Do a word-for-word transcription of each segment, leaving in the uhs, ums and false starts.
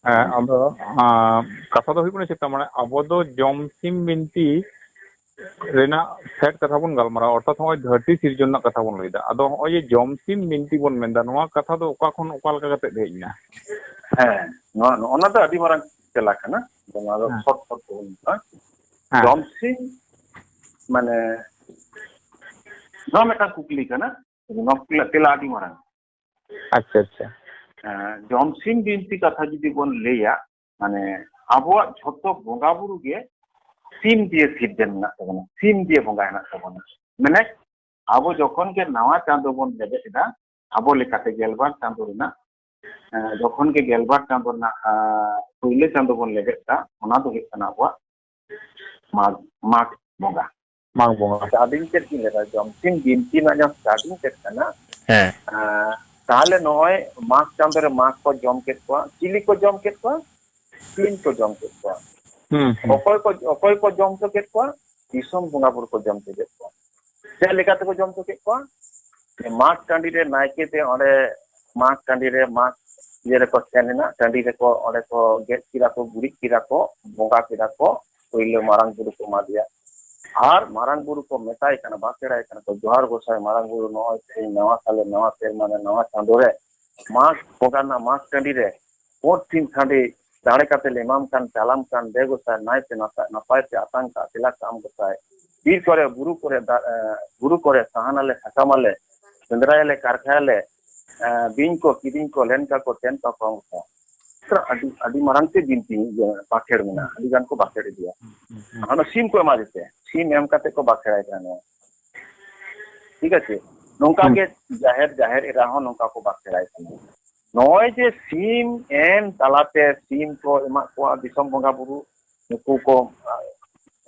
ᱦᱮᱸ, ᱟᱫᱚ ᱟᱸ, ᱠᱟᱛᱷᱟ ᱫᱚ ᱦᱩᱭᱩᱜ ᱠᱟᱱᱟ ᱪᱮᱫ, ᱢᱟᱱᱮ ᱟᱵᱚ ᱫᱚ ᱡᱚᱢ ᱥᱤᱢ ᱵᱤᱱᱛᱤ ᱨᱮᱱᱟᱜ ᱯᱷᱮᱰ ᱠᱟᱛᱷᱟ ᱵᱚᱱ ᱜᱟᱞᱢᱟᱨᱟᱣᱟ, ᱚᱨᱛᱷᱟᱛ ᱱᱚᱜᱼᱚᱭ ᱫᱷᱟᱹᱨᱛᱤ ᱥᱤᱨᱡᱚᱱ ᱨᱮᱱᱟᱜ ᱠᱟᱛᱷᱟ ᱵᱚᱱ ᱞᱟᱹᱭᱫᱟ᱾ ᱟᱫᱚ ᱱᱚᱜᱼᱚᱭ ᱡᱮ ᱡᱚᱢ ᱥᱤᱢ ᱵᱤᱱᱛᱤ ᱵᱚᱱ ᱢᱮᱱᱫᱟ, ᱱᱚᱣᱟ ᱠᱟᱛᱷᱟ ᱫᱚ ᱚᱠᱟ ᱠᱷᱚᱱ ᱚᱠᱟ ᱞᱮᱠᱟ ᱠᱟᱛᱮ ᱦᱮᱡ ᱮᱱᱟ? ᱦᱮᱸ, ᱱᱚᱣᱟ, ᱱᱚᱜᱼᱚ ᱱᱟ ᱫᱚ ᱟᱹᱰᱤ ᱢᱟᱨᱟᱝ ᱛᱮᱞᱟ ᱠᱟᱱᱟ᱾ ᱟᱫᱚ ᱱᱚᱣᱟ ᱫᱚ ᱦᱮᱸ᱾ ᱥᱚᱨᱴ ᱥᱚᱨᱴ ᱛᱮᱵᱚᱱ ᱢᱮᱛᱟᱜᱼᱟ᱾ ᱦᱮᱸ᱾ ᱡᱚᱢ ᱥᱤᱢ ᱢᱟᱱᱮ ᱱᱚᱣᱟ ᱢᱤᱫᱴᱟᱝ ᱠᱩᱠᱞᱤ ᱠᱟᱱᱟ᱾ ᱱᱚᱣᱟ ᱠᱩᱠᱞᱤ ᱛᱮᱞᱟ ᱟᱹᱰᱤ ᱢᱟᱨᱟᱝ᱾ ᱟᱪᱪᱷᱟ, ᱟᱪᱪᱷᱟ᱾ ᱦᱮᱸ, ᱡᱚᱢ ᱥᱤᱢ ᱵᱤᱱᱛᱤ ᱠᱟᱛᱷᱟ ᱡᱩᱫᱤ ᱵᱚᱱ ᱞᱟᱹᱭᱟ, ᱢᱟᱱᱮ ᱟᱵᱚᱣᱟᱜ ᱡᱷᱚᱛᱚ ᱵᱚᱸᱜᱟ ᱵᱩᱨᱩ ᱜᱮ ᱥᱤᱢ ᱫᱤᱭᱮ ᱥᱤᱨᱡᱚᱱ ᱢᱮᱱᱟᱜ ᱛᱟᱵᱚᱱᱟ, ᱥᱤᱢ ᱫᱤᱭᱮ ᱵᱚᱸᱜᱟ ᱦᱮᱱᱟᱜ ᱛᱟᱵᱚᱱᱟ᱾ ᱢᱟᱱᱮ ᱟᱵᱚ ᱡᱚᱠᱷᱚᱱ ᱜᱮ ᱱᱟᱣᱟ ᱪᱟᱸᱫᱚ ᱵᱚᱱ ᱞᱮᱵᱮᱫ ᱮᱫᱟ, ᱟᱵᱚ ᱞᱮᱠᱟᱛᱮ ᱜᱮᱞᱵᱟᱨ ᱪᱟᱸᱫᱚ ᱨᱮᱱᱟᱜ, ᱮᱸ, ᱡᱚᱠᱷᱚᱱ ᱜᱮ ᱜᱮᱞᱵᱟᱨ ᱪᱟᱸᱫᱚ ᱨᱮᱱᱟᱜ, ᱟᱸ, ᱯᱩᱭᱞᱟᱹ ᱪᱟᱸᱫᱚ ᱵᱚᱱ ᱞᱮᱵᱮᱫ ᱮᱫᱟ, ᱚᱱᱟ ᱫᱚ ᱦᱩᱭᱩᱜ ᱠᱟᱱᱟ ᱟᱵᱚᱣᱟᱜ ᱢᱟᱜᱽ, ᱢᱟᱜᱽ ᱵᱚᱸᱜᱟ᱾ ᱢᱟᱜᱽ ᱵᱚᱸᱜᱟ᱾ ᱟᱪᱪᱷᱟ, ᱟᱹᱵᱤᱱ ᱪᱮᱫ ᱵᱤᱱ ᱞᱟᱹᱭᱫᱟ? ᱡᱚᱢ ᱥᱤᱢ ᱵᱤᱱᱛᱤ ᱨᱮᱱᱟᱜ ᱡᱟᱦᱟᱸ starting ᱪᱮᱫ ᱠᱟᱱᱟ? ᱦᱮᱸ᱾ ᱟᱸ, ᱛᱟᱦᱞᱮ ᱱᱚᱜᱼᱚᱭ ᱢᱟᱜᱽ ᱪᱟᱸᱫᱚ ᱨᱮ ᱢᱟᱜᱽ ᱠᱚ ᱡᱚᱢ ᱠᱮᱫ ᱠᱚᱣᱟ᱾ ᱪᱤᱞᱤ ᱠᱚ ᱡᱚᱢ ᱠᱮᱫ ᱠᱚᱣᱟ? ᱥᱤᱢ ᱠᱚ ᱡᱚᱢ ᱠᱮᱫ ᱠᱚᱣᱟ᱾ ᱦᱩᱸ, ᱦᱩᱸ᱾ ᱚᱠᱚᱭ ᱠᱚ, ᱚᱠᱚᱭ ᱠᱚ ᱡᱚᱢ ᱦᱚᱪᱚ ᱠᱮᱫ ᱠᱚᱣᱟ? ᱫᱤᱥᱚᱢ ᱵᱚᱸᱜᱟ ᱵᱩᱨᱩ ᱠᱚ ᱡᱚᱢ ᱦᱚᱪᱚ ᱠᱮᱫ ᱠᱚᱣᱟ᱾ ᱪᱮᱫ ᱞᱮᱠᱟ ᱛᱮᱠᱚ ᱡᱚᱢ ᱦᱚᱪᱚ ᱠᱮᱫ ᱠᱚᱣᱟ? ᱢᱟᱜᱽ ᱴᱟᱺᱰᱤ ᱨᱮ ᱱᱟᱭᱠᱮ ᱛᱮ ᱚᱸᱰᱮ ᱢᱟᱜᱽ ᱴᱟᱺᱰᱤ ᱨᱮ ᱢᱟᱜᱽ ᱤᱭᱟᱹ ᱨᱮᱠᱚ ᱥᱮᱱ ᱮᱱᱟ, ᱴᱟᱺᱰᱤ ᱨᱮᱠᱚ, ᱚᱸᱰᱮ ᱠᱚ ᱜᱮᱫ ᱠᱮᱫᱟ ᱠᱚ, ᱜᱩᱨᱤᱡ ᱠᱮᱫᱟ ᱠᱚ, ᱵᱚᱸᱜᱟ ᱠᱮᱫᱟ ᱠᱚ, ᱯᱳᱭᱞᱳ ᱢᱟᱨᱟᱝ ᱵᱩᱨᱩ ᱠᱚ ᱮᱢᱟ ᱫᱮᱭᱟ᱾ ᱟᱨ ᱢᱟᱨᱟᱝ ᱵᱩᱨᱩ ᱠᱚ ᱢᱮᱛᱟᱭ ᱠᱟᱱᱟ, ᱵᱟᱠᱷᱮᱲᱟᱭ ᱠᱟᱱᱟ ᱠᱚ, "ᱡᱚᱦᱟᱨ ᱜᱚᱸᱥᱟᱭ ᱢᱟᱨᱟᱝ ᱵᱩᱨᱩ, ᱱᱚᱜᱼᱚᱭ ᱛᱮᱦᱮᱧ ᱱᱟᱣᱟ ᱥᱟᱞᱮ, ᱱᱟᱣᱟ ᱥᱮᱨᱢᱟ ᱨᱮ, ᱱᱟᱣᱟ ᱪᱟᱸᱫᱳ ᱨᱮ ᱢᱟᱜᱽ ᱵᱚᱸᱜᱟ ᱨᱮᱱᱟᱜ ᱢᱟᱜᱽ ᱴᱟᱺᱰᱤ ᱨᱮ ᱯᱩᱸᱰ ᱥᱤᱢ ᱥᱟᱺᱰᱤ ᱫᱟᱲᱮ ᱠᱟᱛᱮ ᱞᱮ ᱮᱢᱟᱢ ᱠᱟᱱ, ᱪᱟᱞᱟᱢ ᱠᱟᱱ, ᱫᱮ ᱜᱚᱸᱥᱟᱭ, ᱱᱟᱭᱛᱮ ᱱᱟᱯᱟᱭ, ᱱᱟᱯᱟᱭ ᱛᱮ ᱟᱛᱟᱝ ᱠᱟᱜ ᱛᱮᱞᱟ ᱠᱟᱜ ᱟᱢ ᱜᱚᱸᱥᱟᱭ᱾ ᱵᱤᱨ ᱠᱚᱨᱮ, ᱵᱩᱨᱩ ᱠᱚᱨᱮ, ᱫᱟ-, ᱮ, ᱵᱩᱨᱩ ᱠᱚᱨᱮ ᱥᱟᱦᱟᱱᱟᱞᱮ, ᱥᱟᱠᱟᱢᱟᱞᱮ, ᱥᱮᱸᱫᱽᱨᱟᱭᱟᱞᱮ, ᱠᱟᱨᱠᱷᱟᱭᱟᱞᱮ, ᱮ, ᱵᱤᱧ ᱠᱚ, ᱠᱤᱫᱤᱧ ᱠᱚ, ᱞᱮᱱᱠᱟ ᱠᱚ, ᱛᱮᱱᱠᱟ ᱠᱚ, ᱜᱚᱸᱥᱟᱭ᱾" ᱟᱹᱰᱤ, ᱟᱹᱰᱤ ᱢᱟᱨᱟᱝ ᱛᱮ ᱵᱤᱱᱛᱤ, ᱤᱭᱟᱹ, ᱵᱟᱠᱷᱮᱲ ᱢᱮᱱᱟᱜᱼᱟ, ᱟᱹᱰᱤ ᱜᱟᱱ ᱠᱚ ᱵᱟᱠᱷᱮᱲ ᱤᱫᱤᱭᱟ᱾ ᱦᱩᱸ, ᱦᱩᱸ᱾ ᱚᱱᱟ ᱥᱤᱢ ᱠᱚ ᱮᱢᱟ ᱫᱮ ᱛᱮ, ᱥᱤᱢ ᱮᱢ ᱠᱟᱛᱮ ᱠᱚ ᱵᱟᱠᱷᱮᱲᱟᱭ ᱠᱟᱱᱟ᱾ ᱴᱷᱤᱠ ᱟᱪᱷᱮ? ᱱᱚᱝᱠᱟ ᱦᱩᱸ᱾ ᱜᱮ ᱡᱟᱦᱮᱨ, ᱡᱟᱦᱮᱨ ᱮᱨᱟ ᱦᱚᱸ ᱱᱚᱝᱠᱟ ᱠᱚ ᱵᱟᱠᱷᱮᱲᱟᱭ ᱠᱟᱱᱟ᱾ ᱱᱚᱜᱼᱚᱭ ᱡᱮ ᱥᱤᱢ ᱮᱢ ᱛᱟᱞᱟᱛᱮ ᱥᱤᱢ ᱠᱚ ᱮᱢᱟᱜ ᱠᱚᱣᱟ ᱫᱤᱥᱚᱢ ᱵᱚᱸᱜᱟ ᱵᱩᱨᱩ, ᱱᱩᱠᱩ ᱠᱚ,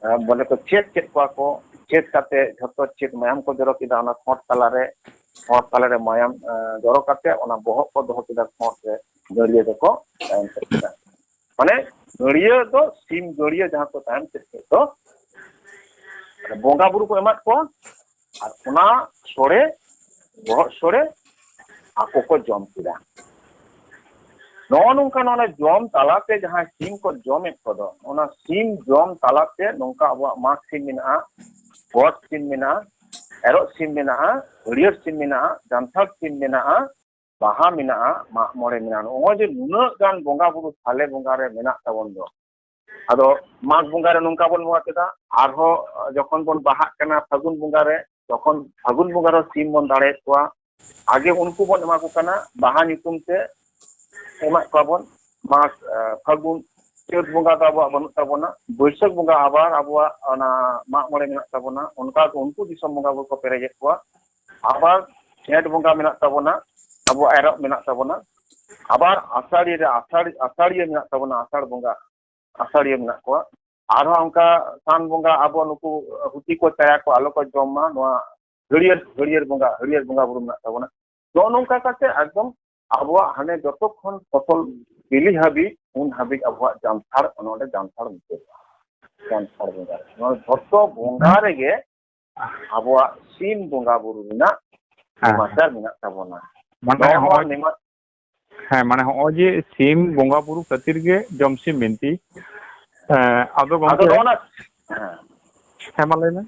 ᱟ, ᱵᱚᱞᱮ ᱠᱚ ᱪᱮᱫ ᱠᱮᱫ ᱠᱚᱣᱟ ᱠᱚ, ᱪᱮᱫ ᱠᱟᱛᱮ ᱡᱷᱚᱛᱚ ᱪᱮᱫ ᱢᱟᱭᱟᱢ ᱠᱚ ᱡᱚᱨᱚ ᱠᱮᱫᱟ, ᱚᱱᱟ ᱠᱷᱚᱸᱰ ᱛᱟᱞᱟᱨᱮ, ᱠᱷᱚᱸᱰ ᱛᱟᱞᱟᱨᱮ ᱢᱟᱭᱟᱢ, ᱟ, ᱡᱚᱨᱚ ᱠᱟᱛᱮ ᱚᱱᱟ ᱵᱚᱦᱚᱜ ᱠᱚ ᱫᱚᱦᱚ ᱠᱮᱫᱟ ᱠᱷᱚᱸᱰ ᱨᱮ, ᱜᱟᱹᱲᱭᱟᱹ ᱫᱚᱠᱚ ᱛᱟᱭᱚᱢ ᱥᱮᱫ ᱠᱮᱫᱟ᱾ ᱢᱟᱱᱮ ᱜᱟᱹᱲᱭᱟᱹ ᱫᱚ ᱥᱤᱢ ᱜᱟᱹᱲᱭᱟᱹ ᱡᱟᱦᱟᱸ ᱠᱚ ᱛᱟᱭᱚᱢ ᱥᱮᱫ ᱠᱮᱫ ᱫᱚ, ᱵᱚᱸᱜᱟ ᱵᱩᱨᱩ ᱠᱚ ᱮᱢᱟᱫ ᱠᱚᱣᱟ, ᱟᱨ ᱚᱱᱟ ᱥᱚᱲᱮ, ᱵᱚᱦᱚᱜ ᱥᱚᱲᱮ ᱟᱠᱚ ᱠᱚ ᱡᱚᱢ ᱠᱮᱫᱟ᱾ ᱱᱚᱜᱼᱚ ᱱᱚᱝᱠᱟ ᱱᱚᱰᱮ ᱡᱚᱢ ᱛᱟᱞᱟᱛᱮ ᱡᱟᱦᱟᱸᱭ ᱥᱤᱢ ᱠᱚ ᱡᱚᱢᱮᱫ ᱠᱚᱫᱚ, ᱚᱱᱟ ᱥᱤᱢ ᱡᱚᱢ ᱛᱟᱞᱟᱛᱮ ᱱᱚᱝᱠᱟ ᱟᱵᱚᱣᱟᱜ ᱢᱟᱜᱽ ᱥᱤᱢ ᱢᱮᱱᱟᱜᱼᱟ, ᱜᱚᱴ ᱥᱤᱢ ᱢᱮᱱᱟᱜᱼᱟ, ᱮᱨᱚᱜ ᱥᱤᱢ ᱢᱮᱱᱟᱜᱼᱟ, ᱦᱟᱹᱲᱭᱟᱹᱨ ᱥᱤᱢ ᱢᱮᱱᱟᱜᱼᱟ, ᱡᱟᱱᱛᱷᱟᱲ ᱥᱤᱢ ᱢᱮᱱᱟᱜᱼᱟ, ᱵᱟᱦᱟ ᱢᱮᱱᱟᱜᱼᱟ, ᱢᱟᱜ ᱢᱚᱬᱮ ᱢᱮᱱᱟᱜᱼᱟ᱾ ᱱᱚᱜᱼᱚᱭ ᱡᱮ ᱱᱩᱱᱟᱹᱜ ᱜᱟᱱ ᱵᱚᱸᱜᱟ ᱵᱩᱨᱩ ᱥᱟᱞᱮ ᱵᱚᱸᱜᱟ ᱨᱮ ᱢᱮᱱᱟᱜ ᱛᱟᱵᱚᱱ ᱫᱚ, ᱟᱫᱚ ᱢᱟᱜᱽ ᱵᱚᱸᱜᱟ ᱨᱮ ᱱᱚᱝᱠᱟ ᱵᱚᱱ ᱵᱚᱸᱜᱟ ᱠᱮᱫᱟ, ᱟᱨᱦᱚᱸ ᱡᱚᱠᱷᱚᱱ ᱵᱚᱱ ᱵᱟᱦᱟᱜ ᱠᱟᱱᱟ ᱯᱷᱟᱹᱜᱩᱱ ᱵᱚᱸᱜᱟ ᱨᱮ, ᱛᱚᱠᱷᱚᱱ ᱯᱷᱟᱹᱜᱩᱱ ᱵᱚᱸᱜᱟ ᱨᱮ ᱥᱤᱢ ᱵᱚᱱ ᱫᱟᱲᱮᱭᱮᱫ ᱠᱚᱣᱟ, ᱟᱜᱮ ᱩᱱᱠᱩ ᱵᱚᱱ ᱮᱢᱟ ᱠᱚ ᱠᱟᱱᱟ ᱵᱟᱦᱟ ᱧᱩᱛᱩᱢ ᱛᱮ, ᱮᱢᱟᱫ ᱠᱚᱣᱟ ᱵᱚᱱ ᱢᱟᱜᱽ, ᱟᱸ, ᱯᱷᱟᱹᱜᱩᱱ, ᱪᱟᱹᱛ ᱵᱚᱸᱜᱟ ᱫᱚ ᱟᱵᱚᱣᱟᱜ ᱵᱟᱹᱱᱩᱜ ᱛᱟᱵᱚᱱᱟ, ᱵᱟᱹᱭᱥᱟᱹᱠᱷ ᱵᱚᱸᱜᱟ ᱟᱵᱟᱨ ᱟᱵᱚᱣᱟᱜ ᱚᱱᱟ ᱢᱟᱜ ᱢᱚᱬᱮ ᱢᱮᱱᱟᱜ ᱛᱟᱵᱚᱱᱟ, ᱚᱱᱠᱟ ᱜᱮ ᱩᱱᱠᱩ ᱫᱤᱥᱚᱢ ᱵᱚᱸᱜᱟ ᱵᱩᱨᱩ ᱠᱚ ᱯᱮᱨᱮᱡᱮᱫ ᱠᱚᱣᱟ, ᱟᱵᱟᱨ ᱡᱷᱮᱸᱴ ᱵᱚᱸᱜᱟ ᱢᱮᱱᱟᱜ ᱛᱟᱵᱚᱱᱟ, ᱟᱵᱚᱣᱟᱜ ᱮᱨᱚᱜ ᱢᱮᱱᱟᱜ ᱛᱟᱵᱚᱱᱟ, ᱟᱵᱟᱨ ᱟᱥᱟᱲᱤ ᱨᱮ ᱟᱥᱟᱲ, ᱟᱥᱟᱲᱤᱭᱟᱹ ᱢᱮᱱᱟᱜ ᱛᱟᱵᱚᱱᱟ, ᱟᱥᱟᱲ ᱵᱚᱸᱜᱟ ᱟᱥᱟᱲᱤᱭᱟᱹ ᱢᱮᱱᱟᱜ ᱠᱚᱣᱟ᱾ ᱟᱨᱦᱚᱸ ᱚᱱᱠᱟ ᱥᱟᱱ ᱵᱚᱸᱜᱟ ᱟᱵᱚ ᱱᱩᱠᱩ ᱦᱩᱛᱤ ᱠᱚ ᱪᱟᱭᱟ ᱠᱚ ᱟᱞᱚ ᱠᱚ ᱡᱚᱢ ᱢᱟ, ᱱᱚᱣᱟ ᱦᱟᱹᱨᱭᱟᱹᱲ, ᱦᱟᱹᱨᱭᱟᱹᱲ ᱵᱚᱸᱜᱟ, ᱦᱟᱹᱨᱭᱟᱹᱲ ᱵᱚᱸᱜᱟ ᱵᱩᱨᱩ ᱢᱮᱱᱟᱜ ᱛᱟᱵᱚᱱᱟ᱾ ᱱᱚᱜᱼᱚ ᱱᱚᱝᱠᱟ ᱠᱟᱛᱮ ᱮᱠᱫᱚᱢ ᱟᱵᱚᱣᱟᱜ ᱦᱟᱱᱮ ᱡᱚᱛᱚ ᱠᱷᱚᱱ ᱯᱷᱚᱥᱚᱞ ᱵᱤᱞᱤ ᱦᱟᱹᱵᱤᱡ, ᱩᱱ ᱦᱟᱹᱵᱤᱡ ᱟᱵᱚᱣᱟᱜ ᱡᱟᱱᱛᱷᱟᱲ, ᱚᱱᱚᱸᱰᱮ ᱡᱟᱱᱛᱷᱟᱲ ᱢᱩᱪᱟᱹᱫᱚᱜᱼᱟ᱾ ᱡᱟᱱᱛᱷᱟᱲ ᱵᱚᱸᱜᱟ ᱨᱮ᱾ ᱱᱚᱣᱟ ᱡᱷᱚᱛᱚ ᱵᱚᱸᱜᱟ ᱨᱮᱜᱮ ᱟᱵᱚᱣᱟᱜ ᱥᱤᱢ ᱵᱚᱸᱜᱟ ᱵᱩᱨᱩ ᱨᱮᱱᱟᱜ ᱦᱮᱸ᱾ ᱱᱮᱢᱟᱪᱟᱨ ᱢᱮᱱᱟᱜ ᱛᱟᱵᱚᱱᱟ᱾ ᱢᱟᱱᱮ ᱱᱚᱣᱟ ᱦᱚᱸᱜᱼᱚᱭ, ᱱᱮᱢᱟ- ᱦᱮᱸ, ᱢᱟᱱᱮ ᱦᱚᱸᱜᱼᱚᱭ ᱡᱮ ᱥᱤᱢ ᱵᱚᱸᱜᱟ ᱵᱩᱨᱩ ᱠᱷᱟᱹᱛᱤᱨ ᱜᱮ ᱡᱚᱢ ᱥᱤᱢ ᱵᱤᱱᱛᱤ᱾ ᱮᱸ, ᱟᱫᱚ ᱟᱫᱚ ᱜᱚᱢᱠᱮ, ᱱᱚᱜᱼᱚ ᱱᱟ-, ᱦᱮᱸ᱾ ᱦᱮᱸ, ᱢᱟ ᱞᱟᱹᱭ ᱢᱮ᱾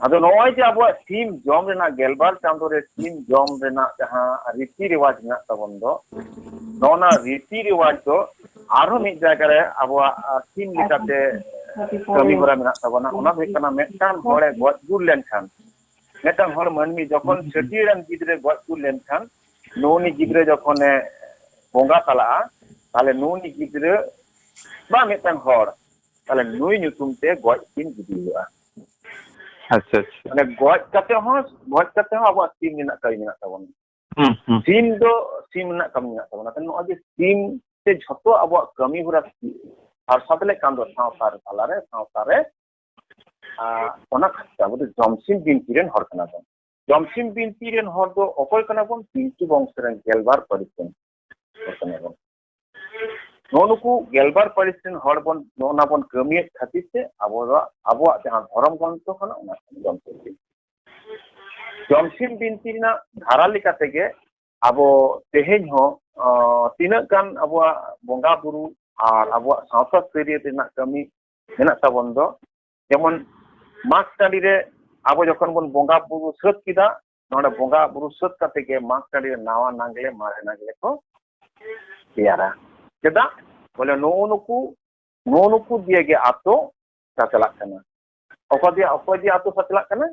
ᱟᱫᱚ ᱱᱚᱜᱼᱚᱭ ᱡᱮ ᱟᱵᱚᱣᱟᱜ ᱥᱤᱢ ᱡᱚᱢ ᱨᱮᱱᱟᱜ, ᱜᱮᱞᱵᱟᱨ ᱪᱟᱸᱫᱳ ᱨᱮ ᱥᱤᱢ ᱡᱚᱢ ᱨᱮᱱᱟᱜ ᱡᱟᱦᱟᱸ ᱨᱤᱛᱤ ᱨᱮᱣᱟᱡᱽ ᱢᱮᱱᱟᱜ ᱛᱟᱵᱚᱱ ᱫᱚ, ᱱᱚᱜᱼᱚ ᱱᱟ ᱨᱤᱛᱤ ᱨᱮᱣᱟᱡᱽ ᱫᱚ ᱟᱨᱦᱚᱸ ᱢᱤᱫ ᱡᱟᱭᱜᱟ ᱨᱮ ᱟᱵᱚᱣᱟᱜ, ᱟᱨ, ᱥᱤᱢ ᱞᱮᱠᱟᱛᱮ ᱠᱟᱹᱢᱤ ᱦᱚᱨᱟ ᱢᱮᱱᱟᱜ ᱛᱟᱵᱚᱱᱟ᱾ ᱚᱱᱟ ᱫᱚ ᱦᱩᱭᱩᱜ ᱠᱟᱱᱟ, ᱢᱤᱫᱴᱟᱝ ᱦᱚᱲᱮ ᱜᱚᱡ ᱜᱩᱨ ᱞᱮᱱᱠᱷᱟᱱ, ᱢᱤᱫᱴᱟᱝ ᱦᱚᱲ ᱢᱟᱹᱱᱢᱤ ᱡᱚᱠᱷᱚᱱ ᱪᱷᱟᱹᱴᱭᱟᱹᱨᱟᱱ ᱜᱤᱫᱽᱨᱟᱹ ᱜᱚᱡ ᱜᱩᱨ ᱞᱮᱱᱠᱷᱟᱱ, ᱱᱩᱱᱤ ᱜᱤᱫᱽᱨᱟᱹ ᱡᱚᱠᱷᱚᱱᱮ ᱵᱚᱸᱜᱟ ᱛᱟᱞᱟᱜᱼᱟ, ᱛᱟᱦᱞᱮ ᱱᱩᱱᱤ ᱜᱤᱫᱽᱨᱟᱹ ᱵᱟ ᱢᱤᱫᱴᱟᱝ ᱦᱚᱲ, ᱛᱟᱦᱞᱮ ᱱᱩᱭ ᱧᱩᱛᱩᱢ ᱛᱮ ᱜᱚᱡ ᱥᱤᱢ ᱜᱤᱰᱤ ᱦᱩᱭᱩᱜᱼᱟ᱾ ᱟᱪᱪᱷᱟ, ᱟᱪᱪᱷᱟ᱾ ᱢᱟᱱᱮ ᱜᱚᱡ ᱠᱟᱛᱮ ᱦᱚᱸ, ᱜᱚᱡ ᱠᱟᱛᱮ ᱦᱚᱸ ᱟᱵᱚᱣᱟᱜ ᱥᱤᱢ ᱨᱮᱱᱟᱜ ᱠᱟᱹᱢᱤ ᱢᱮᱱᱟᱜ ᱛᱟᱵᱚᱱᱟ᱾ ᱦᱩᱸ, ᱦᱩᱸ᱾ ᱥᱤᱢ ᱫᱚ ᱥᱤᱢ ᱨᱮᱱᱟᱜ ᱠᱟᱹᱢᱤ ᱢᱮᱱᱟᱜ ᱛᱟᱵᱚᱱᱟ᱾ ᱛᱟᱦᱞᱮ ᱱᱚᱜᱼᱚᱭ ᱡᱮ ᱥᱤᱢ ᱛᱮ ᱡᱷᱚᱛᱚ ᱟᱵᱚᱣᱟᱜ ᱠᱟᱹᱢᱤ ᱦᱚᱨᱟ ᱥᱟᱨᱥᱟᱣ ᱞᱮᱠᱷᱟᱱ ᱫᱚ ᱥᱟᱶᱛᱟ ᱨᱮ, ᱛᱟᱞᱟᱨᱮ, ᱥᱟᱶᱛᱟ ᱨᱮ, ᱟᱨ ᱚᱱᱟ ᱠᱷᱟᱹᱛᱤᱨ ᱛᱮ ᱟᱵᱚ ᱫᱚ ᱡᱚᱢᱥᱤᱢ ᱵᱤᱱᱛᱤ ᱨᱮᱱ ᱦᱚᱲ ᱠᱟᱱᱟ ᱵᱚᱱ᱾ ᱡᱚᱢᱥᱤᱢ ᱵᱤᱱᱛᱤ ᱨᱮᱱ ᱦᱚᱲ ᱫᱚ ᱚᱠᱚᱭ ᱠᱟᱱᱟ ᱵᱚᱱ? ᱯᱤᱞᱪᱩ ᱵᱚᱝᱥᱚ ᱨᱮᱱ ᱜᱮᱞᱵᱟᱨ ᱯᱟᱹᱨᱤᱥ ᱨᱮᱱ ᱦᱚᱲ ᱠᱟᱱᱟ ᱵᱚᱱ᱾ ᱱᱚᱜᱼᱚ ᱱᱩᱠᱩ ᱜᱮᱞᱵᱟᱨ ᱯᱟᱹᱨᱤᱥ ᱨᱮᱱ ᱦᱚᱲ ᱵᱚᱱ, ᱱᱚᱜᱼᱚ ᱱᱟ ᱵᱚᱱ ᱠᱟᱹᱢᱤᱭᱮᱫ ᱠᱷᱟᱹᱛᱤᱨ ᱛᱮ ᱟᱵᱚ ᱫᱚ, ᱟᱵᱚᱣᱟᱜ ᱡᱟᱦᱟᱸ ᱫᱷᱚᱨᱚᱢ ᱜᱨᱚᱱᱛᱷᱚ ᱠᱟᱱᱟ, ᱚᱱᱟ ᱠᱟᱱᱟ ᱡᱚᱢᱥᱤᱢ ᱵᱤᱱᱛᱤ᱾ ᱡᱚᱢᱥᱤᱢ ᱵᱤᱱᱛᱤ ᱨᱮᱱᱟᱜ ᱫᱷᱟᱨᱟ ᱞᱮᱠᱟ ᱛᱮᱜᱮ ᱟᱵᱚ ᱛᱮᱦᱮᱧ ᱦᱚᱸ, ᱟᱸ, ᱛᱤᱱᱟᱹᱜ ᱜᱟᱱ ᱟᱵᱚᱣᱟᱜ ᱵᱚᱸᱜᱟ ᱵᱩᱨᱩ ᱟᱨ ᱟᱵᱚᱣᱟᱜ ᱥᱟᱶᱛᱟ ᱥᱟᱹᱨᱤᱭᱟᱹ ᱨᱮᱱᱟᱜ ᱠᱟᱹᱢᱤ ᱢᱮᱱᱟᱜ ᱛᱟᱵᱚᱱ ᱫᱚ, ᱡᱮᱢᱚᱱ ᱢᱟᱜᱽ ᱴᱟᱺᱰᱤ ᱨᱮ ᱟᱵᱚ ᱡᱚᱠᱷᱚᱱ ᱵᱚᱱ ᱵᱚᱸᱜᱟ ᱵᱩᱨᱩ ᱥᱟᱹᱛ ᱠᱮᱫᱟ, ᱱᱚᱰᱮ ᱵᱚᱸᱜᱟ ᱵᱩᱨᱩ ᱥᱟᱹᱛ ᱠᱟᱛᱮ ᱜᱮ ᱢᱟᱜᱽ ᱴᱟᱺᱰᱤ ᱨᱮ ᱱᱟᱣᱟ ᱱᱟᱜᱽᱞᱮ, ᱢᱟᱨᱮ ᱱᱟᱜᱽᱞᱮ ᱠᱚ ᱛᱮᱭᱟᱨᱟ᱾ ᱪᱮᱫᱟᱜ? ᱵᱚᱞᱮ ᱱᱩᱜᱼᱩ ᱱᱩᱠᱩ, ᱱᱩᱜᱼᱩ ᱱᱩᱠᱩ ᱫᱤᱭᱮ ᱜᱮ ᱟᱛᱳ ᱪᱟᱪᱞᱟᱜ ᱠᱟᱱᱟ᱾ ᱚᱠᱚᱭ ᱫᱤᱭᱮ, ᱚᱠᱚᱭ ᱫᱤᱭᱮ ᱟᱛᱳ ᱪᱟᱪᱞᱟᱜ ᱠᱟᱱᱟ?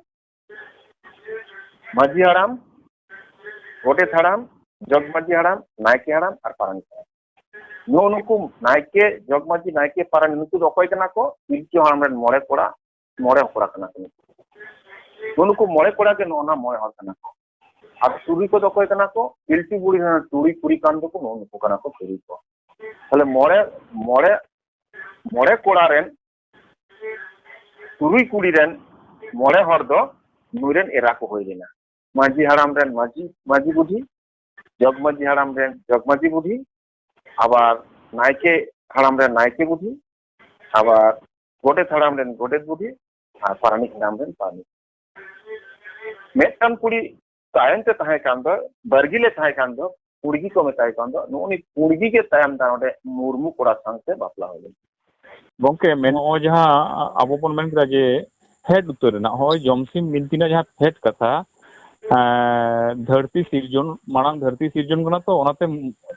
ᱢᱟᱹᱡᱷᱤ ᱦᱟᱲᱟᱢ, ᱜᱚᱰᱮᱛ ᱦᱟᱲᱟᱢ, ᱡᱚᱜᱽ ᱢᱟᱹᱡᱷᱤ ᱦᱟᱲᱟᱢ, ᱱᱟᱭᱠᱮ ᱦᱟᱲᱟᱢ ᱟᱨ ᱯᱟᱨᱟᱱᱤᱠ ᱦᱟᱲᱟᱢ᱾ ᱱᱩᱜᱼᱩ ᱱᱩᱠᱩ ᱱᱟᱭᱠᱮ, ᱡᱚᱜᱽ ᱢᱟᱹᱡᱷᱤ, ᱱᱟᱭᱠᱮ, ᱯᱟᱨᱟᱱᱤᱠ, ᱱᱩᱠᱩ ᱫᱚ ᱚᱠᱚᱭ ᱠᱟᱱᱟ ᱠᱚ? ᱯᱤᱞᱪᱩ ᱦᱟᱲᱟᱢ ᱨᱮᱱ ᱢᱚᱬᱮ ᱠᱚᱲᱟ, ᱢᱚᱬᱮ ᱠᱚᱲᱟ ᱠᱟᱱᱟ ᱠᱚ ᱱᱩᱠᱩ᱾ ᱱᱩᱜᱼᱩ ᱱᱩᱠᱩ ᱢᱚᱬᱮ ᱠᱚᱲᱟ ᱜᱮ ᱱᱚᱜᱼᱚ ᱱᱟ ᱢᱚᱬᱮ ᱦᱚᱲ ᱠᱟᱱᱟ ᱠᱚ᱾ ᱟᱨ ᱛᱩᱨᱩᱭ ᱠᱚᱫᱚ ᱚᱠᱚᱭ ᱠᱟᱱᱟ ᱠᱚ? ᱯᱤᱞᱪᱩ ᱵᱩᱲᱦᱤ ᱨᱮᱱ ᱛᱩᱨᱩᱭ ᱠᱩᱲᱤ ᱠᱟᱱ ᱫᱚᱠᱚ, ᱱᱩᱜᱼᱩ ᱱᱩᱠᱩ ᱠᱟᱱᱟ ᱠᱚ ᱛᱩᱨᱩᱭ ᱠᱚ᱾ ᱛᱟᱦᱞᱮ ᱢᱚᱬᱮ, ᱢᱚᱬᱮ, ᱢᱚᱬᱮ ᱠᱚᱲᱟ ᱨᱮᱱ ᱛᱩᱨᱩᱭ ᱠᱩᱲᱤ ᱨᱮᱱ ᱢᱚᱬᱮ ᱦᱚᱲ ᱫᱚ ᱱᱩᱭ ᱨᱮᱱ ᱮᱨᱟ ᱠᱚ ᱦᱩᱭ ᱞᱮᱱᱟ᱾ ᱢᱟᱹᱡᱷᱤ ᱦᱟᱲᱟᱢ ᱨᱮᱱ ᱢᱟᱹᱡᱷᱤ, ᱢᱟᱹᱡᱷᱤ ᱵᱩᱰᱷᱤ, ᱡᱚᱜᱽ ᱢᱟᱹᱡᱷᱤ ᱦᱟᱲᱟᱢ ᱨᱮᱱ ᱡᱚᱜᱽ ᱢᱟᱹᱡᱷᱤ ᱵᱩᱰᱷᱤ, ᱟᱵᱟᱨ ᱱᱟᱭᱠᱮ ᱦᱟᱲᱟᱢ ᱨᱮᱱ ᱱᱟᱭᱠᱮ ᱵᱩᱰᱷᱤ, ᱟᱵᱟᱨ ᱜᱚᱰᱮᱛ ᱦᱟᱲᱟᱢ ᱨᱮᱱ ᱜᱚᱰᱮᱛ ᱵᱩᱰᱷᱤ, ᱟᱨ ᱯᱟᱨᱟᱱᱤᱠ ᱦᱟᱲᱟᱢ ᱨᱮᱱ ᱯᱟᱨᱟᱱᱤᱠ᱾ ᱢᱤᱫᱴᱟᱝ ᱠᱩᱲᱤ ᱛᱟᱭᱚᱢ ᱛᱮ ᱛᱟᱦᱮᱸ ᱠᱟᱱ ᱫᱚ, ᱵᱟᱨᱜᱤᱞᱮ ᱛᱟᱦᱮᱸ ᱠᱟᱱ ᱫᱚ, ᱠᱩᱲᱜᱤ ᱠᱚ ᱢᱮᱛᱟᱭ ᱠᱟᱱ ᱫᱚ, ᱱᱩᱜᱼᱩ ᱱᱩᱭ ᱠᱩᱲᱜᱤ ᱜᱮ ᱛᱟᱭᱚᱢ ᱫᱟᱨᱟᱢ ᱨᱮ ᱢᱩᱨᱢᱩ ᱠᱚᱲᱟ ᱥᱟᱶᱛᱮ ᱵᱟᱯᱞᱟ ᱦᱩᱭ ᱞᱮᱱᱟ᱾ ᱜᱚᱝᱠᱮ, ᱢᱮᱱ, ᱱᱚᱜᱼᱚᱭ ᱡᱟᱦᱟᱸ ᱟᱵᱚ ᱵᱚᱱ ᱢᱮᱱ ᱠᱮᱫᱟ ᱡᱮ ᱯᱷᱮᱰ ᱩᱛᱟᱹᱨ ᱨᱮᱱᱟᱜ, ᱦᱚᱸᱜᱼᱚᱭ ᱡᱚᱢᱥᱤᱢ ᱵᱤᱱᱛᱤ ᱨᱮᱱᱟᱜ ᱡᱟᱦᱟᱸ ᱯᱷᱮᱰ ᱠᱟᱛᱷᱟ, ᱮᱸ, ᱫᱷᱟᱹᱨᱛᱤ ᱥᱤᱨᱡᱚᱱ, ᱢᱟᱲᱟᱝ ᱫᱷᱟᱹᱨᱛᱤ ᱥᱤᱨᱡᱚᱱ ᱠᱟᱱᱟ, ᱛᱚ ᱚᱱᱟᱛᱮ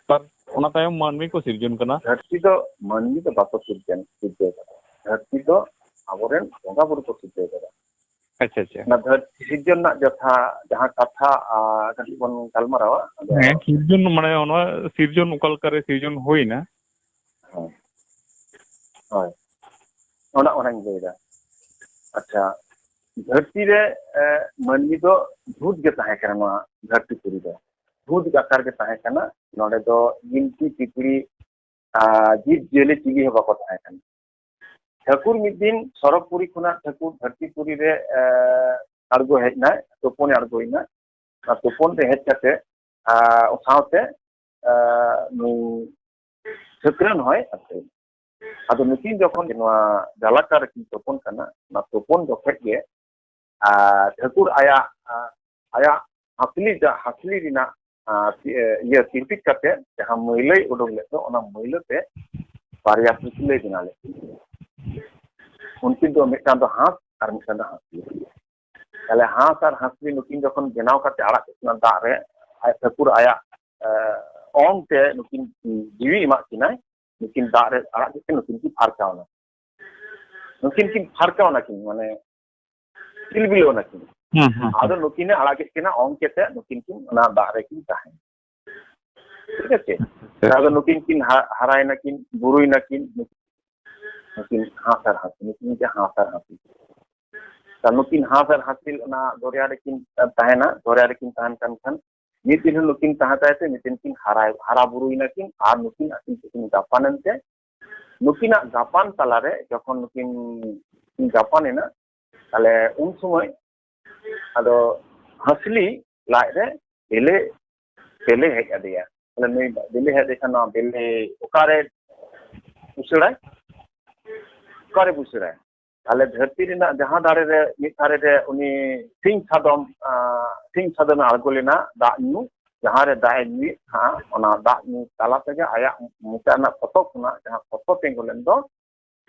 ᱛᱟᱨ, ᱚᱱᱟ ᱛᱟᱭᱚᱢ ᱢᱟᱹᱱᱢᱤ ᱠᱚ ᱥᱤᱨᱡᱚᱱ ᱠᱟᱱᱟ᱾ ᱫᱷᱟᱹᱨᱛᱤ ᱫᱚ ᱢᱟᱹᱱᱢᱤ ᱫᱚ ᱵᱟᱠᱚ ᱥᱤᱨᱡᱚᱱ, ᱥᱤᱨᱡᱟᱹᱣ ᱠᱟᱫᱟ᱾ ᱫᱷᱟᱹᱨᱛᱤ ᱫᱚ ᱟᱵᱚᱨᱮᱱ ᱵᱚᱸᱜᱟ ᱵᱩᱨᱩ ᱠᱚ ᱥᱤᱨᱡᱟᱹᱣ ᱠᱟᱫᱟ᱾ ᱟᱪᱪᱷᱟ, ᱟᱪᱪᱷᱟ᱾ ᱚᱱᱟ ᱫᱷᱟᱹᱨᱛᱤ ᱥᱤᱨᱡᱚᱱ ᱨᱮᱱᱟᱜ ᱡᱚᱛᱷᱟ ᱡᱟᱦᱟᱸ ᱠᱟᱛᱷᱟ, ᱟ, ᱠᱟᱹᱴᱤᱡ ᱵᱚᱱ ᱜᱟᱞᱢᱟᱨᱟᱣᱟ, ᱟᱫᱚ ᱦᱮᱸ, ᱥᱤᱨᱡᱚᱱ ᱢᱟᱱᱮ ᱚᱱᱟ ᱥᱤᱨᱡᱚᱱ ᱚᱠᱟ ᱞᱮᱠᱟᱨᱮ ᱥᱤᱨᱡᱚᱱ ᱦᱩᱭᱱᱟ? ᱦᱮᱸ᱾ ᱦᱳᱭ᱾ ᱚᱱᱟ, ᱚᱱᱟᱧ ᱞᱟᱹᱭᱫᱟ᱾ ᱟᱪᱪᱷᱟ, ᱫᱷᱟᱹᱨᱛᱤ ᱨᱮ, ᱮ, ᱢᱟᱹᱱᱢᱤ ᱫᱚ ᱵᱷᱩᱛ ᱜᱮ ᱛᱟᱦᱮᱸ ᱠᱟᱱᱟ ᱱᱚᱣᱟ ᱫᱷᱟᱹᱨᱛᱤ ᱯᱩᱨᱤ ᱫᱚ᱾ ᱵᱷᱩᱛ ᱟᱠᱟᱨ ᱜᱮ ᱛᱟᱦᱮᱸ ᱠᱟᱱᱟ᱾ ᱱᱚᱰᱮ ᱫᱚ ᱡᱤᱱᱛᱤ ᱯᱤᱯᱤᱲᱤ, ᱟ, ᱡᱤᱵᱽ ᱡᱤᱭᱟᱹᱞᱤ ᱪᱤᱞᱤ ᱦᱚᱸ ᱵᱟᱠᱚ ᱛᱟᱦᱮᱸ ᱠᱟᱱᱟ᱾ ᱴᱷᱟᱹᱠᱩᱨ ᱢᱤᱫ ᱫᱤᱱ ᱥᱚᱨᱚᱜᱽᱯᱩᱨᱤ ᱠᱷᱚᱱᱟᱜ ᱴᱷᱟᱹᱠᱩᱨ ᱫᱷᱟᱹᱨᱛᱤᱯᱩᱨᱤ ᱨᱮ, ᱮ, ᱟᱬᱜᱚ ᱦᱮᱡ ᱮᱱᱟᱭ, ᱛᱩᱯᱩᱱᱮ ᱟᱬᱜᱚᱭᱮᱱᱟ᱾ ᱚᱱᱟ ᱛᱩᱯᱩᱱ ᱨᱮ ᱦᱮᱡ ᱠᱟᱛᱮ, ᱟ, ᱥᱟᱶᱛᱮ, ᱟ, ᱱᱩᱭ ᱴᱷᱟᱹᱠᱨᱟᱹᱱ ᱦᱚᱸᱭ ᱟᱹᱛᱠᱤᱨ᱾ ᱟᱫᱚ ᱱᱩᱠᱤᱱ ᱡᱚᱠᱷᱚᱱ ᱱᱚᱣᱟ ᱡᱟᱞᱟᱠᱟ ᱨᱮᱠᱤᱱ ᱛᱩᱯᱩᱱ ᱠᱟᱱᱟ, ᱚᱱᱟ ᱛᱩᱯᱩᱱ ᱡᱚᱠᱷᱮᱡ ᱜᱮ, ᱟ, ᱴᱷᱟᱹᱠᱩᱨ ᱟᱭᱟᱜ, ᱟ, ᱟᱭᱟᱜ ᱦᱟᱸᱥᱞᱤ ᱡᱟ-, ᱦᱟᱸᱥᱞᱤ ᱨᱮᱱᱟᱜ ᱟᱨ ᱛᱤ-, ᱤᱭᱟᱹ ᱛᱤᱨᱯᱤᱫ ᱠᱟᱛᱮ ᱡᱟᱦᱟᱸ ᱢᱟᱹᱭᱞᱟᱹᱭ ᱩᱰᱩᱠ ᱞᱮᱫ ᱫᱚ, ᱚᱱᱟ ᱢᱟᱹᱭᱞᱟᱹ ᱛᱮ ᱵᱟᱨᱭᱟ ᱯᱩᱛᱞᱟᱹᱭ ᱵᱮᱱᱟᱣ ᱞᱮᱫ ᱠᱤᱱᱟ᱾ ᱩᱱᱠᱤᱱ ᱫᱚ ᱢᱤᱫᱴᱟᱝ ᱫᱚ ᱦᱟᱸᱥ ᱟᱨ ᱢᱤᱫᱴᱟᱝ ᱫᱚ ᱦᱟᱸᱥᱞᱤ᱾ ᱛᱟᱦᱞᱮ ᱦᱟᱸᱥ ᱟᱨ ᱦᱟᱸᱥᱞᱤ ᱱᱩᱠᱤᱱ ᱡᱚᱠᱷᱚᱱ ᱵᱮᱱᱟᱣ ᱠᱟᱛᱮ ᱟᱲᱟᱜ ᱠᱮᱫ ᱠᱤᱱᱟ ᱫᱟᱜ ᱨᱮ, ᱟᱡ ᱴᱷᱟᱹᱠᱩᱨ ᱟᱭᱟᱜ, ᱮ, ᱚᱝ ᱛᱮ ᱱᱩᱠᱤᱱ ᱡᱤᱣᱤ ᱮᱢᱟᱜ ᱠᱤᱱᱟᱭ, ᱱᱩᱠᱤᱱ ᱫᱟᱜ ᱨᱮ ᱟᱲᱟᱜ ᱠᱮᱫ ᱠᱤᱱ, ᱱᱩᱠᱤᱱ ᱠᱤᱱ ᱯᱷᱟᱨᱪᱟᱣ ᱮᱱᱟ᱾ ᱱᱩᱠᱤᱱ ᱠᱤᱱ ᱯᱷᱟᱨᱪᱟᱣ ᱮᱱᱟ ᱠᱤᱱ, ᱢᱟᱱᱮ ᱥᱤᱞᱵᱤᱞᱟᱹᱣ ᱮᱱᱟ ᱠᱤᱱ᱾ ᱦᱩᱸ, ᱦᱩᱸ, ᱦᱩᱸ᱾ ᱟᱫᱚ ᱱᱩᱠᱤᱱᱮ ᱟᱲᱟᱜ ᱠᱮᱫ ᱠᱤᱱᱟ ᱚᱝ ᱠᱟᱛᱮ, ᱱᱩᱠᱤᱱ ᱠᱤᱱ ᱚᱱᱟ ᱫᱟᱜ ᱨᱮᱠᱤᱱ ᱛᱟᱦᱮᱸᱱᱟ᱾ ᱴᱷᱤᱠ ᱟᱪᱷᱮ? ᱟᱪᱪᱷᱟ᱾ ᱟᱫᱚ ᱱᱩᱠᱤᱱ ᱠᱤᱱ ᱦᱟ-, ᱦᱟᱨᱟᱭᱮᱱᱟ ᱠᱤᱱ, ᱵᱩᱨᱩᱭᱮᱱᱟ ᱠᱤᱱ, ᱱᱩᱠᱤᱱ ᱦᱟᱸᱥ ᱟᱨ ᱦᱟᱸᱥᱤ, ᱱᱩᱠᱤᱱ ᱜᱮ ᱦᱟᱸᱥ ᱟᱨ ᱦᱟᱸᱥᱤ᱾ ᱛᱟ ᱱᱩᱠᱤᱱ ᱦᱟᱸᱥ ᱟᱨ ᱦᱟᱸᱥᱤᱞ ᱚᱱᱟ ᱫᱚᱨᱭᱟ ᱨᱮᱠᱤᱱ, ᱮ, ᱛᱟᱦᱮᱸᱱᱟ, ᱫᱚᱨᱭᱟ ᱨᱮᱠᱤᱱ ᱛᱟᱦᱮᱸᱱ ᱠᱟᱱ ᱠᱷᱟᱱ, ᱢᱤᱫ ᱫᱤᱱ ᱦᱤᱞᱳᱜ ᱱᱩᱠᱤᱱ ᱛᱟᱦᱮᱸ ᱛᱟᱦᱮᱸ ᱛᱮ ᱢᱤᱫ ᱫᱤᱱ ᱠᱤᱱ ᱦᱟᱨᱟ, ᱦᱟᱨᱟ ᱵᱩᱨᱩᱭᱮᱱᱟ ᱠᱤᱱ ᱟᱨ ᱱᱩᱠᱤᱱ ᱟᱹᱠᱤᱱ ᱛᱮᱠᱤᱱ ᱜᱟᱯᱟᱱ ᱮᱱᱛᱮ, ᱱᱩᱠᱤᱱᱟᱜ ᱜᱟᱯᱟᱱ ᱛᱟᱞᱟᱨᱮ ᱡᱚᱠᱷᱚᱱ ᱱᱩᱠᱤᱱ ᱠᱤᱱ ᱜᱟᱯᱟᱱ ᱮᱱᱟ, ᱛᱟᱦᱞᱮ ᱩᱱ ᱥᱚᱢᱚᱭ ᱟᱫᱚ ᱦᱟᱸᱥᱞᱤ ᱞᱟᱡ ᱨᱮ ᱵᱮᱞᱮ, ᱵᱮᱞᱮ ᱦᱮᱡ ᱟᱫᱮᱭᱟ᱾ ᱛᱟᱦᱞᱮ ᱱᱩᱭ ᱵᱮᱞᱮ ᱦᱮᱡ ᱟᱫᱮ ᱠᱷᱟᱱ ᱱᱚᱣᱟ ᱵᱮᱞᱮ ᱚᱠᱟᱨᱮ ᱩᱥᱟᱹᱲᱟᱭ? ᱚᱠᱟᱨᱮ ᱩᱥᱟᱹᱲᱟᱭ? ᱛᱟᱦᱞᱮ ᱫᱷᱟᱹᱨᱛᱤ ᱨᱮᱱᱟᱜ ᱡᱟᱦᱟᱸ ᱫᱟᱨᱮ ᱨᱮ, ᱢᱤᱫ ᱫᱷᱟᱨᱮ ᱨᱮ ᱩᱱᱤ ᱥᱤᱧ ᱥᱟᱫᱚᱢ, ᱟᱸ, ᱥᱤᱧ ᱥᱟᱫᱚᱢᱮ ᱟᱬᱜᱚ ᱞᱮᱱᱟ ᱫᱟᱜ ᱧᱩ, ᱡᱟᱦᱟᱸ ᱨᱮ ᱫᱟᱜ ᱮ ᱧᱩᱭᱮᱫ ᱛᱟᱦᱮᱸᱫ, ᱚᱱᱟ ᱫᱟᱜ ᱧᱩ ᱛᱟᱞᱟ ᱛᱮᱜᱮ ᱟᱭᱟᱜ ᱢᱚᱪᱟ ᱨᱮᱱᱟᱜ ᱯᱚᱛᱚ ᱠᱷᱚᱱᱟᱜ ᱡᱟᱦᱟᱸ ᱯᱚᱛᱚ ᱛᱤᱸᱜᱩ ᱞᱮᱱ ᱫᱚ,